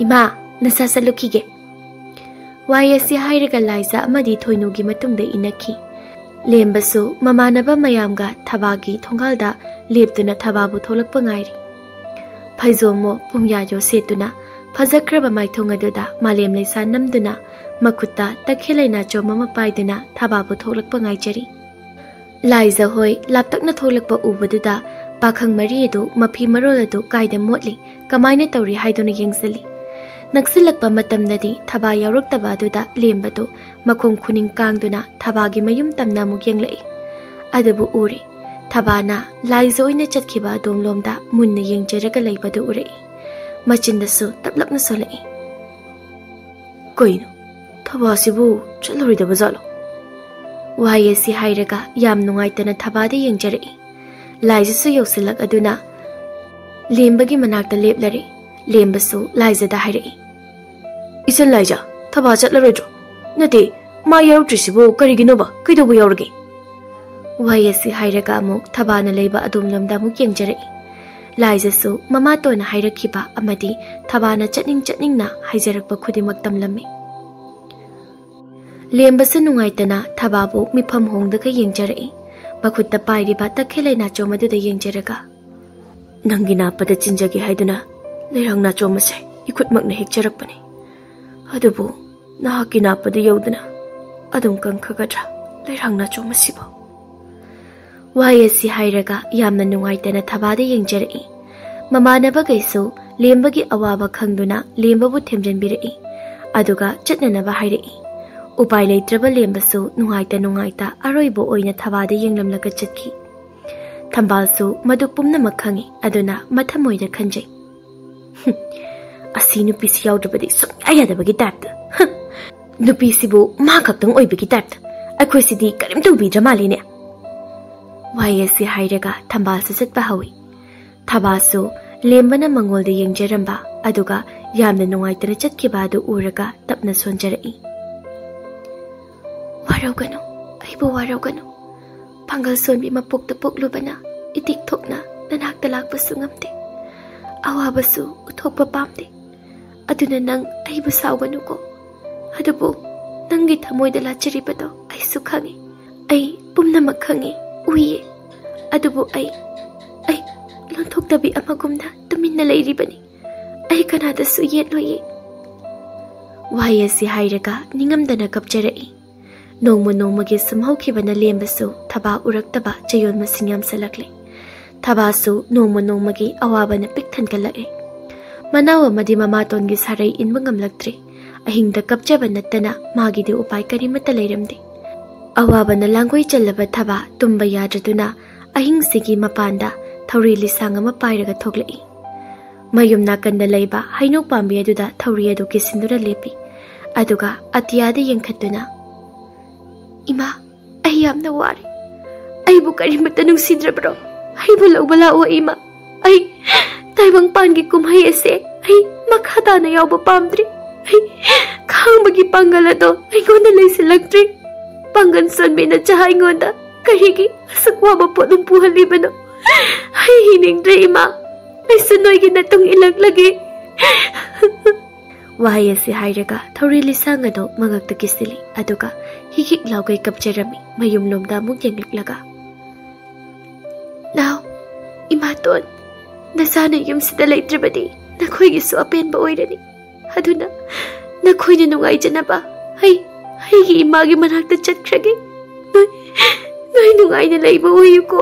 "ꯏꯃꯥ, ꯅꯁꯥ ꯆꯠꯂꯨꯈꯤꯒꯦ꯫" ꯋꯥꯍꯩ ꯑꯁꯤ ꯍꯥꯏꯔꯒ ꯂꯥꯏꯖ ꯑꯃꯗꯤ ꯊꯣꯏꯅꯨꯒꯤ ꯃꯇꯨꯡꯗ ꯏꯟꯅꯈꯤ꯫ ꯂꯦꯝꯕꯁꯨ ꯃꯃꯥꯟꯅꯕ ꯃꯌꯥꯝꯒ ꯊꯕꯥꯒꯤ ꯊꯣꯡꯒꯥꯜꯗ ꯂꯦꯞꯇꯨꯅ ꯊꯕꯥꯕꯨ ꯊꯣꯛꯂꯛꯄ ꯉꯥꯏꯔꯤ꯫ ꯐꯩꯖꯣꯝꯃꯣ ꯄꯨꯝꯌꯥꯌꯣ ꯁꯦꯠꯇꯨꯅ ꯐꯖꯈ꯭ꯔꯕ ꯃꯥꯏꯊꯣꯡ ꯑꯗꯨꯗ ꯃꯥꯂꯦꯝ ꯂꯩꯁꯥ ꯅꯝꯗꯨꯅ, ꯃꯈꯨꯠꯇ ꯇꯈꯦꯜ ꯂꯩꯅꯥꯆꯣꯝ ꯑꯃ ꯄꯥꯏꯗꯨꯅ ꯊꯕꯥꯕꯨ ꯊꯣꯛꯂꯛꯄ ꯉꯥꯏꯖꯔꯤ꯫ ꯂꯥꯏꯖ ꯍꯣꯏ ꯂꯥꯞꯇꯛꯅ ꯊꯣꯛꯂꯛꯄ ꯎꯕꯗꯨꯗ, ꯄꯥꯈꯪ ꯃꯔꯤ ꯑꯗꯨ ꯃꯐꯤ ꯃꯔꯣꯜ ꯑꯗꯨ ꯀꯥꯏꯗ ꯃꯣꯠꯂꯤ, ꯀꯃꯥꯏꯅ ꯇꯧꯔꯤ ꯍꯥꯏꯗꯨꯅ ꯌꯦꯡꯁꯤꯜꯂꯤ꯫ ꯅꯛꯁꯤꯜꯂꯛꯄ ꯃꯇꯝꯗꯗꯤ ꯊꯕꯥ ꯌꯥꯎꯔꯛꯇꯕ ꯑꯗꯨꯗ ꯂꯦꯝꯕꯗꯨ ꯃꯈꯣꯡ ꯈꯨꯅꯤꯡ ꯀꯥꯡꯗꯨꯅ ꯊꯕꯥꯒꯤ ꯃꯌꯨꯝ ꯇꯝꯅ ꯑꯃꯨꯛ ꯌꯦꯡꯂꯛꯏ꯫ ꯑꯗꯨꯕꯨ ꯎꯔꯦ, ꯊꯕꯥꯅ ꯂꯥꯏꯖ ꯑꯣꯏꯅ ꯆꯠꯈꯤꯕ ꯑꯗꯣꯝꯂꯣꯝꯗ ꯃꯨꯟꯅ ꯌꯦꯡꯖꯔꯒ ꯂꯩꯕꯗꯨ ꯎꯔꯛꯏ꯫ ꯃꯆꯤꯟꯗꯁꯨ ꯇꯞꯂꯞꯅ ꯁꯣꯜꯂꯛꯏ꯫ "ꯀꯩꯅꯣ, ꯊꯕꯥꯁꯤꯕꯨ ꯆꯠꯂꯔꯣꯏꯗꯕ ꯖꯥꯠꯂꯣ?" ꯋꯥꯍꯩ ꯑꯁꯤ ꯍꯥꯏꯔꯒ ꯌꯥꯝ ꯅꯨꯡꯉꯥꯏꯇꯅ ꯊꯕꯥꯗ ꯌꯦꯡꯖꯔꯛꯏ꯫ ꯂꯥꯏꯖꯁꯨ ꯌꯧꯁꯤꯜꯂꯛ ꯑꯗꯨꯅ ꯂꯦꯝꯕꯒꯤ ꯃꯅꯥꯛꯇ ꯂꯦꯞꯂꯔꯦ꯫ ꯂꯦꯝꯕꯁꯨ ꯂꯥꯏꯖꯗ ꯍꯥꯏꯔꯛꯏ, "ꯏꯆꯟ ꯂꯥꯏꯖ, ꯊꯕꯥ ꯆꯠꯂꯔꯣꯏꯗ꯭ꯔꯣ? ꯅꯠꯇꯦ, ꯃꯥ ꯌꯥꯎꯔꯛꯇ꯭ꯔꯤꯁꯤꯕꯨ ꯀꯔꯤꯒꯤꯅꯣꯕ? ꯀꯩꯗꯧꯕ ꯌꯥꯎꯔꯒꯦ?" ꯋꯥꯍꯩ ꯑꯁꯤ ꯍꯥꯏꯔꯒ ꯑꯃꯨꯛ ꯊꯕꯥꯅ ꯂꯩꯕ ꯑꯗꯣꯝꯂꯣꯝꯗ ꯑꯃꯨꯛ ꯌꯦꯡꯖꯔꯛꯏ꯫ ꯂꯥꯏꯖꯁꯨ ꯃꯃꯥꯇꯣꯟꯅ ꯍꯥꯏꯔꯛꯈꯤꯕ ꯑꯃꯗꯤ ꯊꯕꯥꯅ ꯆꯠꯅꯤꯡ ꯆꯠꯅꯤꯡꯅ ꯍꯥꯏꯖꯔꯛꯄ ꯈꯨꯗꯤꯡꯃꯛ ꯇꯝꯂꯝꯃꯤ꯫ ꯂꯦꯝꯕꯁꯨ ꯅꯨꯡꯉꯥꯏꯇꯅ ꯊꯕꯥꯕꯨ ꯃꯤꯐꯝ ꯍꯣꯡꯗꯒ ꯌꯦꯡꯖꯔꯛꯏ꯫ ꯃꯈꯨꯠꯇ ꯄꯥꯏꯔꯤꯕ ꯇꯈꯦꯜ ꯂꯩꯅꯥꯆꯣꯝ ꯑꯗꯨꯗ ꯌꯦꯡꯖꯔꯒ, "ꯅꯪꯒꯤ ꯅꯥꯞꯄꯗ ꯆꯤꯟꯖꯒꯦ ꯍꯥꯏꯗꯨꯅ ꯂꯩꯔꯥꯡ ꯅꯥꯆꯣꯝ ꯑꯁꯦ ꯏꯈꯨꯠꯃꯛꯅ ꯍꯦꯛꯆꯔꯛꯄꯅꯤ꯫ ꯑꯗꯨꯕꯨ ꯅꯍꯥꯛꯀꯤ ꯅꯥꯞꯄꯗ ꯌꯧꯗꯅ ꯑꯗꯨꯝ ꯀꯪꯈꯒꯗ꯭ꯔꯥ ꯂꯩꯔꯥꯡ ꯅꯥꯆꯣꯝ ꯑꯁꯤꯕꯨ?" ꯋꯥꯍꯩ ꯑꯁꯤ ꯍꯥꯏꯔꯒ ꯌꯥꯝꯅ ꯅꯨꯡꯉꯥꯏꯇꯅ ꯊꯕꯥꯗ ꯌꯦꯡꯖꯔꯛꯏ꯫ ꯃꯃꯥꯟꯅꯕꯈꯩꯁꯨ ꯂꯦꯝꯕꯒꯤ ꯑꯋꯥꯕ ꯈꯪꯗꯨꯅ ꯂꯦꯝꯕꯕꯨ ꯊꯦꯝꯖꯤꯟꯕꯤꯔꯛꯏ꯫ ꯑꯗꯨꯒ ꯆꯠꯅꯅꯕ ꯍꯥꯏꯔꯛꯏ꯫ ꯎꯄꯥꯏ ꯂꯩꯇ꯭ꯔꯕ ꯂꯦꯝꯕꯁꯨ ꯅꯨꯡꯉꯥꯏꯇ ꯅꯨꯡꯉꯥꯏꯇ ꯑꯔꯣꯏꯕ ꯑꯣꯏꯅ ꯊꯕꯥꯗ ꯌꯦꯡꯂꯝꯂꯒ ꯆꯠꯈꯤ꯫ ꯊꯝꯕꯥꯜꯁꯨ ꯃꯗꯨ ꯄꯨꯝꯅꯃꯛ ꯈꯪꯏ, ꯑꯗꯨꯅ ꯃꯊꯃꯣꯏꯗ ꯈꯟꯖꯩ, "ꯍꯨꯝ, ꯑꯁꯤ ꯅꯨꯄꯤꯁꯤ ꯌꯥꯎꯗ꯭ꯔꯕꯗꯤ ꯁꯨꯡꯌꯥ ꯌꯥꯗꯕꯒꯤ ꯇꯥꯏꯞꯇ꯫ ꯍꯨꯝ, ꯅꯨꯄꯤꯁꯤꯕꯨ ꯃꯥ ꯈꯛꯇꯪ ꯑꯣꯏꯕꯒꯤ ꯇꯥꯏꯞꯇ꯫ ꯑꯩꯈꯣꯏꯁꯤꯗꯤ ꯀꯔꯤꯝ ꯇꯧꯕꯤꯗ꯭ꯔ ꯃꯥꯜꯂꯦꯅꯦ?" ꯋꯥꯍꯩ ꯑꯁꯤ ꯍꯥꯏꯔꯒ ꯊꯝꯕꯥꯜꯁꯨ ꯆꯠꯄ ꯍꯧꯏ꯫ ꯊꯕꯥꯁꯨ ꯂꯦꯝꯕꯅ ꯃꯉꯣꯜꯗ ꯌꯦꯡꯖꯔꯝꯕ ꯑꯗꯨꯒ ꯌꯥꯝꯅ ꯅꯨꯡꯉꯥꯏꯇꯅ ꯆꯠꯈꯤꯕ ꯑꯗꯨ ꯎꯔꯒ ꯇꯞꯅ ꯁꯣꯟꯖꯔꯛꯏ꯫ "ꯋꯥꯔꯧꯒꯅꯨ, ꯑꯩꯕꯨ ꯋꯥꯔꯧꯒꯅꯨ꯫ ꯄꯥꯡꯒꯜ ꯁꯣꯟꯕꯤ ꯃꯄꯣꯛꯇ ꯄꯣꯛꯂꯨꯕꯅ ꯏꯇꯤꯛ ꯊꯣꯛꯅ ꯅꯅꯥꯛꯇ ꯂꯥꯛꯄꯁꯨ ꯉꯝꯗꯦ꯫ ꯑꯋꯥꯕꯁꯨ ꯎꯠꯊꯣꯛꯄ ꯄꯥꯝꯗꯦ꯫ ꯑꯗꯨꯅ ꯅꯪ ꯑꯩꯕꯨ ꯁꯥꯎꯒꯅꯨꯀꯣ꯫ ꯑꯗꯨꯕꯨ ꯅꯪꯒꯤ ꯊꯃꯣꯏꯗ ꯂꯥꯠꯆꯔꯤꯕꯗꯣ ꯑꯩꯁꯨ ꯈꯪꯏ꯫ ꯑꯩ ꯄꯨꯝꯅꯃꯛ ꯈꯪꯏ, ꯎꯏꯌꯦ꯫ ꯑꯗꯨꯕꯨ ꯑꯩ, ꯑꯩ ꯂꯣꯟꯊꯣꯛꯇꯕꯤ ꯑꯃꯒꯨꯝꯅ ꯇꯨꯃꯤꯟꯅ ꯂꯩꯔꯤꯕꯅꯤ꯫ ꯑꯩ ꯀꯅꯥꯗꯁꯨ ꯌꯦꯠꯂꯣꯏꯌꯦ꯫ ꯋꯥꯍꯩ ꯑꯁꯤ ꯍꯥꯏꯔꯒ ꯅꯤꯡꯉꯝꯗꯅ ꯀꯞꯆꯔꯛꯏ꯫ ꯅꯣꯡꯃ ꯅꯣꯡꯃꯒꯤ ꯁꯨꯝ ꯍꯧꯈꯤꯕꯅ ꯂꯦꯝꯕꯁꯨ ꯊꯕꯥ ꯎꯔꯛꯇꯕ ꯆꯌꯣꯜ ꯃꯁꯤꯡ ꯌꯥꯝꯁꯤꯜꯂꯛꯂꯦ꯫ ꯊꯕꯥꯁꯨ ꯅꯣꯡꯃ ꯅꯣꯡꯃꯒꯤ ꯑꯋꯥꯕꯅ ꯄꯤꯛ ꯊꯟꯒꯠꯂꯛꯑꯦ꯫ ꯃꯅꯥꯎ ꯑꯃꯗꯤ ꯃꯃꯥꯇꯣꯟꯒꯤ ꯁꯥꯔꯩ ꯏꯟꯕ ꯉꯝꯂꯛꯇ꯭ꯔꯦ꯫ ꯑꯍꯤꯡꯗ ꯀꯞꯆꯕ ꯅꯠꯇꯅ ꯃꯥꯒꯤꯗꯤ ꯎꯄꯥꯏ ꯀꯔꯤꯃꯠꯇ ꯂꯩꯔꯝꯗꯦ꯫ ꯑꯋꯥꯕꯅ ꯂꯥꯡꯒꯣꯏ ꯆꯜꯂꯕ ꯊꯕꯥ ꯇꯨꯝꯕ ꯌꯥꯗ꯭ꯔꯗꯨꯅ ꯑꯍꯤꯡꯁꯤꯒꯤ ꯃꯄꯥꯟꯗ ꯊꯧꯔꯤ ꯂꯤꯁꯥꯡ ꯑꯃ ꯄꯥꯏꯔꯒ ꯊꯣꯛꯂꯛꯏ꯫ ꯃꯌꯨꯝ ꯅꯥꯀꯟꯗ ꯂꯩꯕ ꯍꯩꯅꯧ ꯄꯥꯝꯕꯤ ꯑꯗꯨꯗ ꯊꯧꯔꯤ ꯑꯗꯨ ꯀꯤꯁꯤꯟꯗꯨꯅ ꯂꯦꯞꯄꯤ꯫ ꯑꯗꯨꯒ ꯑꯇꯤꯌꯥꯗ ꯌꯦꯡꯈꯠꯇꯨꯅ, "ꯏꯃꯥ, ꯑꯩ ꯌꯥꯝꯅ ꯋꯥꯔꯦ꯫ ꯑꯩꯕꯨ ꯀꯔꯤꯃꯠꯇ ꯅꯨꯡꯁꯤꯗ꯭ꯔꯕ꯭ꯔꯣ? ꯑꯩꯕꯨ ꯂꯧꯕ ꯂꯥꯛꯑꯣ ꯏꯃꯥ꯫ ꯑꯩ ꯇꯥꯏꯕꯪꯄꯥꯟꯒꯤ ꯀꯨꯝꯍꯩ ꯑꯁꯦ ꯑꯩ ꯃꯈꯥ ꯇꯥꯅ ꯌꯥꯎꯕ ꯄꯥꯝꯗ꯭ꯔꯦ꯫ ꯑꯩ ꯈꯥꯡꯕꯒꯤ ꯄꯥꯡꯒꯜ ꯑꯗꯣ ꯑꯩꯉꯣꯟꯗ ꯂꯩꯁꯤꯜꯂꯛꯇ꯭ꯔꯦ꯫ ꯄꯥꯡꯒꯜ ꯁꯣꯟꯕꯤꯅ ꯆꯍꯥ ꯑꯩꯉꯣꯟꯗ ꯀꯔꯤꯒꯤ ꯑꯁꯨꯛ ꯋꯥꯕ ꯄꯣꯠꯂꯨꯝ ꯄꯨꯍꯜꯂꯤꯕꯅꯣ? ꯑꯩ ꯍꯤꯡꯅꯤꯡꯗ꯭ꯔꯦ ꯏꯃꯥ꯫ ꯑꯩꯁꯨ ꯅꯣꯏꯒꯤ ꯅꯇꯨꯡ ꯏꯜꯂꯛꯂꯒꯦ꯫" ꯋꯥꯍꯩ ꯑꯁꯤ ꯍꯥꯏꯔꯒ ꯊꯧꯔꯤ ꯂꯤꯁꯥꯡ ꯑꯗꯨ ꯃꯉꯛꯇ ꯀꯤꯁꯤꯜꯂꯤ, ꯑꯗꯨꯒ ꯍꯤꯛ ꯍꯤꯛ ꯂꯥꯎꯒꯩ ꯀꯞꯆꯔꯝꯃꯤ, ꯃꯌꯨꯝꯂꯣꯝꯗ ꯑꯃꯨꯛ ꯌꯦꯡꯂꯛꯂꯒ꯫ "ꯅꯥꯎ, ꯏꯃꯥꯇꯣꯟ, ꯅꯆꯥꯅ ꯌꯨꯝꯁꯤꯗ ꯂꯩꯇ꯭ꯔꯕꯗꯤ ꯅꯈꯣꯏꯒꯤꯁꯨ ꯑꯄꯦꯟꯕ ꯑꯣꯏꯔꯅꯤ꯫ ꯑꯗꯨꯅ ꯅꯈꯣꯏꯅ ꯅꯨꯡꯉꯥꯏꯖꯅꯕ ꯑꯩ, ꯑꯩꯒꯤ ꯏꯃꯥꯒꯤ ꯃꯅꯥꯛꯇ ꯆꯠꯈ꯭ꯔꯒꯦ꯫ ꯅꯣꯏ, ꯅꯣꯏ ꯅꯨꯡꯉꯥꯏꯅ ꯂꯩꯕ ꯑꯣꯏꯌꯨꯀꯣ꯫"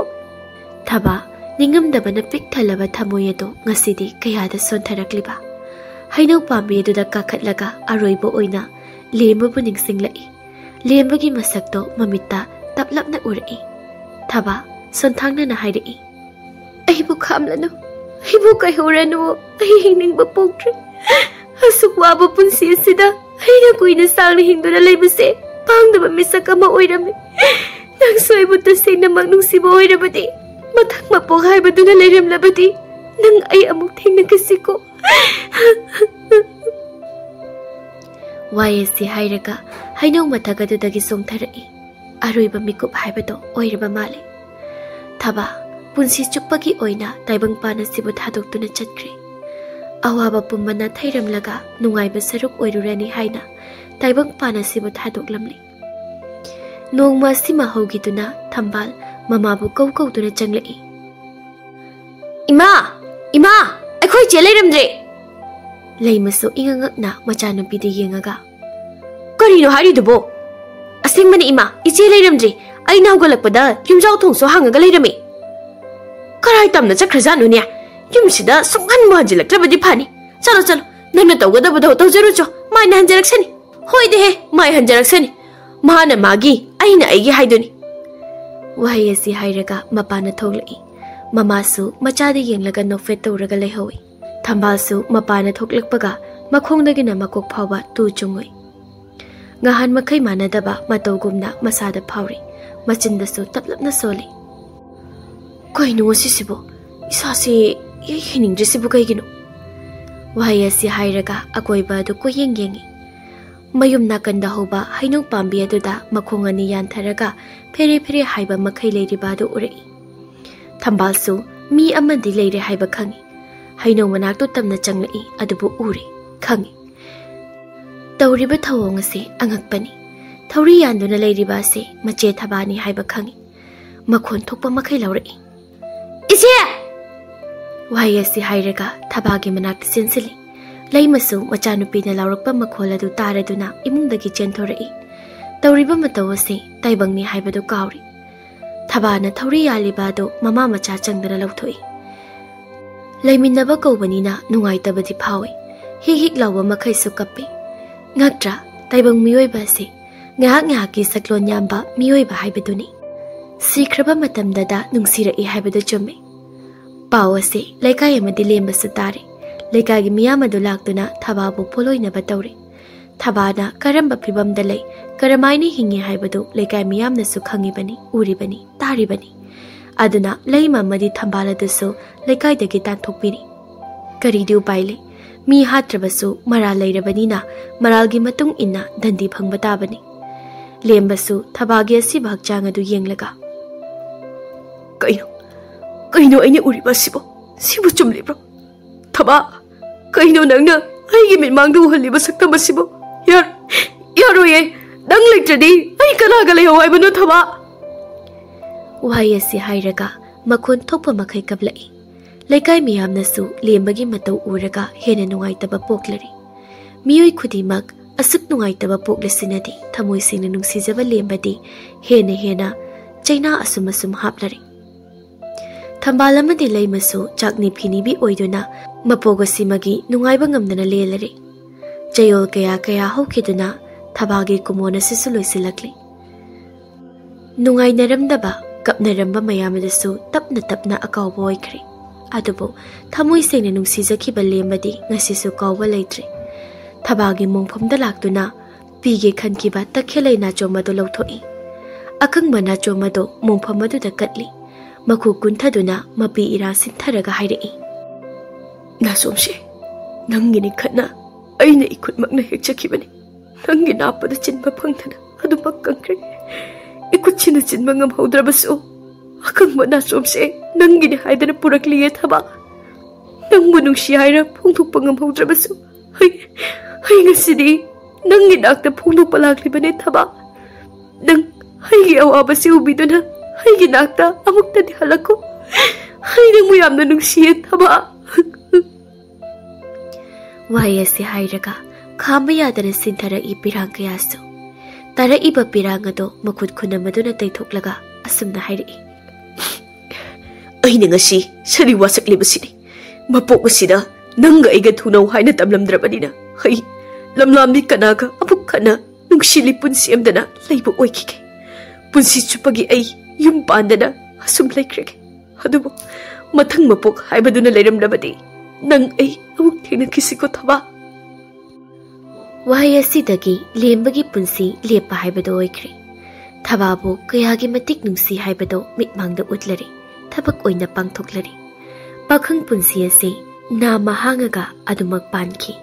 ꯊꯕꯥ ꯅꯤꯡꯉꯝꯗꯕꯅ ꯄꯤꯛ ꯊꯜꯂꯕ ꯊꯃꯣꯏ ꯑꯗꯨ ꯉꯁꯤꯗꯤ ꯀꯌꯥꯗ ꯁꯣꯟꯊꯔꯛꯂꯤꯕ꯫ ꯍꯩꯅꯧ ꯄꯥꯝꯕꯤ ꯑꯗꯨꯗ ꯀꯥꯈꯠꯂꯒ ꯑꯔꯣꯏꯕ ꯑꯣꯏꯅ ꯂꯦꯝꯕꯕꯨ ꯅꯤꯡꯁꯤꯡꯂꯛꯏ꯫ ꯂꯦꯝꯕꯒꯤ ꯃꯁꯛꯇꯣ ꯃꯃꯤꯠꯇ ꯇꯞꯂꯞꯅ ꯎꯔꯛꯏ꯫ ꯊꯕꯥ ꯁꯣꯟꯊꯥꯡꯅꯅ ꯍꯥꯏꯔꯛꯏ, "ꯑꯩꯕꯨ ꯈꯥꯝꯂꯅꯨ, ꯑꯩꯕꯨ ꯀꯩꯍꯧꯔꯅꯨ, ꯑꯩ ꯍꯤꯡꯅꯤꯡꯕ ꯄꯣꯛꯇ꯭ꯔꯦ꯫ ꯑꯁꯨꯛ ꯋꯥꯕ ꯄꯨꯟꯁꯤ ꯑꯁꯤꯗ ꯑꯩꯅ ꯀꯨꯏꯅ ꯁꯥꯡꯅ ꯍꯤꯡꯗꯨꯅ ꯂꯩꯕꯁꯦ ꯄꯥꯡꯗꯕ ꯃꯤꯁꯛ ꯑꯃ ꯑꯣꯏꯔꯝꯃꯤ꯫ ꯅꯪꯁꯨ ꯑꯩꯕꯨ ꯇꯁꯦꯡꯅꯃꯛ ꯅꯨꯡꯁꯤꯕ ꯑꯣꯏꯔꯕꯗꯤ, ꯃꯊꯪ ꯃꯄꯣꯛ ꯍꯥꯏꯕꯗꯨꯅ ꯂꯩꯔꯝꯂꯕꯗꯤ, ꯅꯪ ꯑꯩ ꯑꯃꯨꯛ ꯊꯦꯡꯅꯈꯤꯁꯤꯀꯣ꯫" ꯋꯥꯍꯩ ꯑꯁꯤ ꯍꯥꯏꯔꯒ ꯍꯩꯅꯧ ꯃꯊꯛ ꯑꯗꯨꯗꯒꯤ ꯆꯣꯡꯊꯔꯛꯏ꯫ ꯑꯔꯣꯏꯕ ꯃꯤꯀꯨꯞ ꯍꯥꯏꯕꯗꯣ ꯑꯣꯏꯔꯕ ꯃꯥꯜꯂꯦ꯫ ꯊꯕꯥ ꯄꯨꯟꯁꯤ ꯆꯨꯞꯄꯒꯤ ꯑꯣꯏꯅ ꯇꯥꯏꯕꯪꯄꯥꯟ ꯑꯁꯤꯕꯨ ꯊꯥꯗꯣꯛꯇꯨꯅ ꯆꯠꯈ꯭ꯔꯦ꯫ ꯑꯋꯥꯕ ꯄꯨꯝꯕ ꯅꯥꯊꯩꯔꯝꯂꯒ ꯅꯨꯡꯉꯥꯏꯕ ꯁꯔꯨꯛ ꯑꯣꯏꯔꯨꯔꯅꯤ ꯍꯥꯏꯅ ꯇꯥꯏꯕꯪꯄꯥꯟ ꯑꯁꯤꯕꯨ ꯊꯥꯗꯣꯛꯂꯝꯂꯦ꯫ ꯅꯣꯡꯃ ꯑꯁꯤꯃ ꯍꯧꯈꯤꯗꯨꯅ ꯊꯝꯕꯥꯜ ꯃꯃꯥꯕꯨ ꯀꯧ ꯀꯧꯗꯨꯅ ꯆꯪꯂꯛꯏ꯫ "ꯏꯃꯥ! ꯏꯃꯥ! ꯑꯩꯈꯣꯏ ꯆꯦ ꯂꯩꯔꯝꯗ꯭ꯔꯦ!" ꯂꯩꯃꯁꯨ ꯏꯉꯛ ꯉꯛꯅ ꯃꯆꯥꯅꯨꯄꯤꯗ ꯌꯦꯡꯉꯒ, "ꯀꯔꯤꯅꯣ ꯍꯥꯏꯔꯤꯗꯨꯕꯣ? ꯑꯁꯦꯡꯕꯅꯤ ꯏꯃꯥ, ꯏꯆꯦ ꯂꯩꯔꯝꯗ꯭ꯔꯤ꯫ ꯑꯩꯅ ꯍꯧꯒꯠꯂꯛꯄꯗ ꯌꯨꯝꯖꯥꯎ ꯊꯣꯡꯁꯨ ꯍꯥꯡꯉꯒ ꯂꯩꯔꯝꯃꯤ꯫ ꯀꯔꯥꯏ ꯇꯝꯅ ꯆꯠꯈ꯭ꯔꯖꯥꯠꯅꯣꯅꯦ? ꯌꯨꯝꯁꯤꯗ ꯁꯨꯡꯍꯟꯕꯨ ꯍꯟꯖꯤꯜꯂꯛꯇ꯭ꯔꯕꯗꯤ ꯐꯅꯤ꯫ ꯆꯠꯂꯣ, ꯆꯠꯂꯣ, ꯅꯪꯅ ꯇꯧꯒꯗꯕꯗꯣ ꯇꯧꯖꯔꯨꯆꯣ꯫ ꯃꯥꯏꯅ ꯍꯟꯖꯔꯛꯁꯅꯤ꯫ ꯍꯣꯏꯗꯦꯍꯦ, ꯃꯥꯏ ꯍꯟꯖꯔꯛꯁꯅꯤ꯫ ꯃꯥꯅ ꯃꯥꯒꯤ, ꯑꯩꯅ ꯑꯩꯒꯤ ꯍꯥꯏꯗꯨꯅꯤ"꯫ ꯋꯥꯍꯩ ꯑꯁꯤ ꯍꯥꯏꯔꯒ ꯃꯄꯥꯅ ꯊꯣꯛꯂꯛꯏ꯫ ꯃꯃꯥꯁꯨ ꯃꯆꯥꯗ ꯌꯦꯡꯂꯒ ꯅꯣꯛꯐꯦꯠ ꯇꯧꯔꯒ ꯂꯩꯍꯧꯏ꯫ ꯊꯝꯕꯥꯜꯁꯨ ꯃꯄꯥꯅ ꯊꯣꯛꯂꯛꯄꯒ ꯃꯈꯣꯡꯗꯒꯤꯅ ꯃꯀꯣꯛ ꯐꯥꯎꯕ ꯇꯨ ꯆꯨꯡꯉꯨꯏ꯫ ꯉꯍꯥꯟ ꯃꯈꯩ ꯃꯥꯟꯅꯗꯕ ꯃꯇꯧꯒꯨꯝꯅ ꯃꯁꯥꯗ ꯐꯥꯎꯔꯤ꯫ ꯃꯆꯤꯟꯗꯁꯨ ꯇꯞꯂꯞꯅ ꯁꯣꯜꯂꯤ꯫ "ꯀꯩꯅꯣ ꯉꯁꯤꯁꯤꯕꯨ? ꯏꯁꯥꯁꯦ ꯏꯍꯩ ꯍꯩꯅꯤꯡꯗ꯭ꯔꯤꯁꯤꯕꯨ ꯀꯩꯒꯤꯅꯣ?" ꯋꯥꯍꯩ ꯑꯁꯤ ꯍꯥꯏꯔꯒ ꯑꯀꯣꯏꯕ ꯑꯗꯨ ꯀꯣꯏꯌꯦꯡ ꯌꯦꯡꯉꯤ꯫ ꯃꯌꯨꯝ ꯅꯥꯀꯟꯗ ꯍꯧꯕ ꯍꯩꯅꯧ ꯄꯥꯝꯕꯤ ꯑꯗꯨꯗ ꯃꯈꯣꯡ ꯑꯅꯤ ꯌꯥꯟꯊꯔꯒ ꯐꯦꯔꯦ ꯐꯦꯔꯦ ꯍꯥꯏꯕ ꯃꯈꯩ ꯂꯩꯔꯤꯕ ꯑꯗꯨ ꯎꯔꯛꯏ꯫ ꯊꯝꯕꯥꯜꯁꯨ ꯃꯤ ꯑꯃꯗꯤ ꯂꯩꯔꯦ ꯍꯥꯏꯕ ꯈꯪꯏ꯫ ꯍꯩꯅꯧ ꯃꯅꯥꯛꯇꯨ ꯇꯝꯅ ꯆꯪꯂꯛꯏ, ꯑꯗꯨꯕꯨ ꯎꯔꯦ, ꯈꯪꯏ꯫ ꯇꯧꯔꯤꯕ ꯊꯧꯑꯣꯡ ꯑꯁꯤ ꯑꯉꯛꯄꯅꯤ꯫ ꯊꯧꯔꯤ ꯌꯥꯟꯗꯨꯅ ꯂꯩꯔꯤꯕ ꯑꯁꯤ ꯃꯆꯦ ꯊꯕꯥꯅꯤ ꯍꯥꯏꯕ ꯈꯪꯏ꯫ ꯃꯈꯣꯟ ꯊꯣꯛꯄ ꯃꯈꯩ ꯂꯧꯔꯛꯏ꯫ "ꯏꯆꯦ!" ꯋꯥꯍꯩ ꯑꯁꯤ ꯍꯥꯏꯔꯒ ꯊꯕꯥꯒꯤ ꯃꯅꯥꯛꯇ ꯆꯦꯟꯁꯤꯜꯂꯤ꯫ ꯂꯩꯃꯁꯨ ꯃꯆꯥꯅꯨꯄꯤꯅ ꯂꯥꯎꯔꯛꯄ ꯃꯈꯣꯜ ꯑꯗꯨ ꯇꯥꯔꯗꯨꯅ ꯏꯃꯨꯡꯗꯒꯤ ꯆꯦꯟꯊꯣꯔꯛꯏ꯫ ꯇꯧꯔꯤꯕ ꯃꯇꯧ ꯑꯁꯤ ꯇꯥꯏꯕꯪꯅꯤ ꯍꯥꯏꯕꯗꯨ ꯀꯥꯎꯔꯤ꯫ ꯊꯕꯥꯅ ꯊꯧꯔꯤ ꯌꯥꯜꯂꯤꯕ ꯑꯗꯨ ꯃꯃꯥ ꯃꯆꯥ ꯆꯪꯗꯅ ꯂꯧꯊꯣꯛꯏ꯫ ꯂꯩꯃꯤꯟꯅꯕ ꯀꯧꯕꯅꯤꯅ ꯅꯨꯡꯉꯥꯏꯇꯕꯗꯤ ꯐꯥꯎꯏ꯫ ꯍꯤꯛ ꯍꯤꯛ ꯂꯥꯎꯕ ꯃꯈꯩꯁꯨ ꯀꯞꯄꯤ꯫ ꯉꯛꯇ꯭ꯔꯥ? ꯇꯥꯏꯕꯪ ꯃꯤꯑꯣꯏꯕ ꯑꯁꯤ ꯉꯥꯏꯍꯥꯛ ꯉꯥꯏꯍꯥꯛꯀꯤ ꯁꯛꯂꯣꯟ ꯌꯥꯝꯕ ꯃꯤꯑꯣꯏꯕ ꯍꯥꯏꯕꯗꯨꯅꯤ꯫ ꯁꯤꯈ꯭ꯔꯕ ꯃꯇꯝꯗꯗ ꯅꯨꯡꯁꯤꯔꯛꯏ ꯍꯥꯏꯕꯗꯨ ꯆꯨꯝꯃꯤ꯫ ꯄꯥꯎ ꯑꯁꯤ ꯂꯩꯀꯥꯏ ꯑꯃꯗꯤ ꯂꯦꯝꯕꯁꯨ ꯇꯥꯔꯦ꯫ ꯂꯩꯀꯥꯏꯒꯤ ꯃꯤꯌꯥꯝ ꯑꯗꯨ ꯂꯥꯛꯇꯨꯅ ꯊꯕꯥꯕꯨ ꯄꯣꯂꯣꯏꯅꯕ ꯇꯧꯔꯦ꯫ ꯊꯕꯥꯅ ꯀꯔꯝꯕ ꯐꯤꯕꯝꯗ ꯂꯩ, ꯀꯔꯝꯍꯥꯏꯅ ꯍꯤꯡꯉꯤ ꯍꯥꯏꯕꯗꯨ ꯂꯩꯀꯥꯏ ꯃꯤꯌꯥꯝꯅꯁꯨ ꯈꯪꯉꯤꯕꯅꯤ, ꯎꯔꯤꯕꯅꯤ, ꯇꯥꯔꯤꯕꯅꯤ꯫ ꯑꯗꯨꯅ ꯂꯩꯃ ꯑꯃꯗꯤ ꯊꯝꯕꯥꯜ ꯑꯗꯨꯁꯨ ꯂꯩꯀꯥꯏꯗꯒꯤ ꯇꯥꯟꯊꯣꯛꯄꯤꯔꯤ꯫ ꯀꯔꯤꯗꯤ ꯎꯄꯥꯏ ꯂꯩ? ꯃꯤ ꯍꯥꯠꯇ꯭ꯔꯕꯁꯨ ꯃꯔꯥꯜ ꯂꯩꯔꯕꯅꯤꯅ ꯃꯔꯥꯜꯒꯤ ꯃꯇꯨꯡ ꯏꯟꯅ ꯗꯟꯗꯤ ꯐꯪꯕ ꯇꯥꯕꯅꯤ꯫ ꯂꯦꯝꯕꯁꯨ ꯊꯕꯥꯒꯤ ꯑꯁꯤꯕ ꯍꯛꯆꯥꯡ ꯑꯗꯨ ꯌꯦꯡꯂꯒ, "ꯀꯩꯅꯣ, ꯀꯩꯅꯣ ꯑꯩꯅ ꯎꯔꯤꯕ ꯑꯁꯤꯕꯣ? ꯁꯤꯕꯨ ꯆꯨꯝꯂꯤꯕ꯭ꯔꯣ? ꯊꯕꯥ, ꯀꯩꯅꯣ ꯅꯪꯅ ꯑꯩꯒꯤ ꯃꯤꯠꯃꯥꯡꯗ ꯎꯍꯜꯂꯤꯕ ꯁꯛꯇꯝ ꯑꯁꯤꯕꯨ? ꯌꯥꯔ-, ꯌꯥꯔꯣꯏꯌꯦ꯫ ꯅꯪ ꯂꯩꯇ꯭ꯔꯗꯤ ꯑꯩ ꯀꯅꯥꯒ ꯂꯩꯍꯧ ꯍꯥꯏꯕꯅꯣ, ꯊꯕꯥ?" ꯋꯥꯍꯩ ꯑꯁꯤ ꯍꯥꯏꯔꯒ ꯃꯈꯣꯟ ꯊꯣꯛꯄ ꯃꯈꯩ ꯀꯞꯂꯛꯏ꯫ ꯂꯩꯀꯥꯏ ꯃꯤꯌꯥꯝꯅꯁꯨ ꯂꯦꯝꯕꯒꯤ ꯃꯇꯧ ꯎꯔꯒ ꯍꯦꯟꯅ ꯅꯨꯡꯉꯥꯏꯇꯕ ꯄꯣꯛꯂꯔꯦ꯫ ꯃꯤꯑꯣꯏ ꯈꯨꯗꯤꯡꯃꯛ ꯑꯁꯨꯛ ꯅꯨꯡꯉꯥꯏꯇꯕ ꯄꯣꯛꯂꯁꯤꯅꯗꯤ ꯊꯃꯣꯏ ꯁꯦꯡꯅ ꯅꯨꯡꯁꯤꯖꯕ ꯂꯦꯝꯕꯗꯤ ꯍꯦꯟꯅ ꯍꯦꯟꯅ ꯆꯩꯅꯥ ꯑꯁꯨꯝ ꯑꯁꯨꯝ ꯍꯥꯞꯂꯔꯦ꯫ ꯊꯝꯕꯥꯜ ꯑꯃꯗꯤ ꯂꯩꯃꯁꯨ ꯆꯥꯛꯅꯤ ꯐꯤꯅꯤꯕꯤ ꯑꯣꯏꯗꯨꯅ ꯃꯄꯣꯛ ꯑꯁꯤꯃꯒꯤ ꯅꯨꯡꯉꯥꯏꯕ ꯉꯝꯗꯅ ꯂꯦꯜꯂꯔꯦ꯫ ꯆꯌꯣꯜ ꯀꯌꯥ ꯀꯌꯥ ꯍꯧꯈꯤꯗꯨꯅ ꯊꯕꯥꯒꯤ ꯀꯨꯝꯑꯣꯟ ꯑꯁꯤꯁꯨ ꯂꯣꯏꯁꯤꯜꯂꯛꯂꯤ꯫ ꯅꯨꯡꯉꯥꯏꯅꯔꯝꯗꯕ, ꯀꯞꯅꯔꯝꯕ ꯃꯌꯥꯝ ꯑꯗꯨꯁꯨ ꯇꯞꯅ ꯇꯞꯅ ꯑꯀꯥꯎꯕ ꯑꯣꯏꯈ꯭ꯔꯦ꯫ ꯑꯗꯨꯕꯨ ꯊꯃꯣꯏ ꯁꯦꯡꯅ ꯅꯨꯡꯁꯤꯖꯈꯤꯕ ꯂꯦꯝꯕꯗꯤ ꯉꯁꯤꯁꯨ ꯀꯥꯎꯕ ꯂꯩꯇ꯭ꯔꯦ꯫ ꯊꯕꯥꯒꯤ ꯃꯣꯡꯐꯝꯗ ꯂꯥꯛꯇꯨꯅ ꯄꯤꯒꯦ ꯈꯟꯈꯤꯕ ꯇꯈꯦꯜꯂꯩ ꯅꯥꯆꯣꯝ ꯑꯗꯨ ꯂꯧꯊꯣꯛꯏ꯫ ꯑꯀꯪꯕ ꯅꯥꯆꯣꯝ ꯑꯗꯨ ꯃꯣꯡꯐꯝ ꯑꯗꯨꯗ ꯀꯠꯂꯤ꯫ ꯃꯈꯨ ꯀꯨꯟꯊꯗꯨꯅ ꯃꯄꯤ ꯏꯔꯥ ꯁꯤꯟꯊꯔꯒ ꯍꯥꯏꯔꯛꯏ, "ꯅꯥꯆꯣꯝꯁꯦ, ꯅꯪꯒꯤꯅꯤ ꯈꯠꯅ ꯑꯩꯅ ꯏꯈꯨꯠꯃꯛꯅ ꯍꯦꯛꯆꯈꯤꯕꯅꯤ꯫ ꯅꯪꯒꯤ ꯅꯥꯞꯄꯗ ꯆꯤꯟꯕ ꯐꯪꯗꯅ ꯑꯗꯨꯃꯛ ꯀꯪꯈ꯭ꯔꯦ꯫ ꯏꯈꯨꯠꯁꯤꯅ ꯆꯤꯟꯕ ꯉꯝꯍꯧꯗ꯭ꯔꯕꯁꯨ ꯑꯀꯪꯕ ꯅꯥꯆꯣꯝꯁꯦ ꯅꯪꯒꯤꯅꯤ ꯍꯥꯏꯗꯅ ꯄꯨꯔꯛꯂꯤꯌꯦ ꯊꯕꯥ꯫ ꯅꯪꯕꯨ ꯅꯨꯡꯁꯤ ꯍꯥꯏꯔ ꯐꯣꯡꯗꯣꯛꯄ ꯉꯝꯍꯧꯗ꯭ꯔꯕꯁꯨ ꯑꯩ, ꯑꯩ ꯉꯁꯤꯗꯤ ꯅꯪꯒꯤ ꯅꯥꯛꯇ ꯐꯣꯡꯗꯣꯛꯄ ꯂꯥꯛꯂꯤꯕꯅꯦ ꯊꯕꯥ꯫ ꯅꯪ ꯑꯩꯒꯤ ꯑꯋꯥꯕꯁꯤ ꯎꯕꯤꯗꯨꯅ ꯑꯩꯒꯤ ꯅꯥꯛꯇ ꯑꯃꯨꯛꯇꯗꯤ ꯍꯜꯂꯛꯈꯣ꯫ ꯑꯩ ꯅꯪꯕꯨ ꯌꯥꯝꯅ ꯅꯨꯡꯁꯤꯌꯦ ꯊꯕꯥ꯫" ꯋꯥꯍꯩ ꯑꯁꯤ ꯍꯥꯏꯔꯒ ꯈꯥꯝꯕ ꯌꯥꯗꯅ ꯁꯤꯟꯊꯔꯛꯏ ꯄꯤꯔꯥꯡ ꯀꯌꯥꯁꯨ꯫ ꯇꯥꯔꯛꯏꯕ ꯄꯤꯔꯥꯡ ꯑꯗꯨ ꯃꯈꯨꯠ ꯈꯨꯅꯝ ꯑꯗꯨꯅ ꯇꯩꯊꯣꯛꯂꯒ ꯑꯁꯨꯝꯅ ꯍꯥꯏꯔꯛꯏ, "ꯑꯩꯅ ꯉꯁꯤ ꯁꯔꯤ ꯋꯥꯁꯛꯂꯤꯕꯁꯤꯅꯤ꯫ ꯃꯄꯣꯛ ꯑꯁꯤꯗ ꯅꯪꯒ ꯑꯩꯒ ꯊꯨꯡꯅꯧ ꯍꯥꯏꯅ ꯇꯝꯂꯝꯗ꯭ꯔꯕꯅꯤꯅ ꯑꯩ ꯂꯝꯂꯥꯝꯕꯤ ꯀꯅꯥꯒ ꯑꯃꯨꯛ ꯍꯟꯅ ꯅꯨꯡꯁꯤꯂꯤ ꯄꯨꯟꯁꯤ ꯑꯃꯗꯅ ꯂꯩꯕ ꯑꯣꯏꯈꯤꯒꯦ꯫ ꯄꯨꯟꯁꯤ ꯆꯨꯞꯄꯒꯤ ꯑꯩ ꯌꯨꯝ ꯄꯥꯟꯗꯅ ꯑꯁꯨꯝ ꯂꯩꯈ꯭ꯔꯒꯦ꯫ ꯑꯗꯨꯕꯨ ꯃꯊꯪ ꯃꯄꯣꯛ ꯍꯥꯏꯕꯗꯨꯅ ꯂꯩꯔꯝꯂꯕꯗꯤ ꯅꯪ ꯑꯩ ꯑꯃꯨꯛ ꯊꯦꯡꯅꯈꯤꯁꯤꯀꯣ ꯊꯕꯥ꯫" ꯋꯥꯍꯩ ꯑꯁꯤꯗꯒꯤ ꯂꯦꯝꯕꯒꯤ ꯄꯨꯟꯁꯤ ꯂꯦꯞꯄ ꯍꯥꯏꯕꯗꯨ ꯑꯣꯏꯈ꯭ꯔꯦ꯫ ꯊꯕꯥꯕꯨ ꯀꯌꯥꯒꯤ ꯃꯇꯤꯛ ꯅꯨꯡꯁꯤ ꯍꯥꯏꯕꯗꯨ ꯃꯤꯠꯃꯥꯡꯗ ꯎꯠꯂꯔꯦ, ꯊꯕꯛ ꯑꯣꯏꯅ ꯄꯥꯡꯊꯣꯛꯂꯔꯦ꯫ ꯄꯥꯈꯪ ꯄꯨꯟꯁꯤ ꯑꯁꯤ ꯅꯥꯝꯃ ꯍꯥꯡꯉꯒ ꯑꯗꯨꯃꯛ ꯄꯥꯟꯈꯤ꯫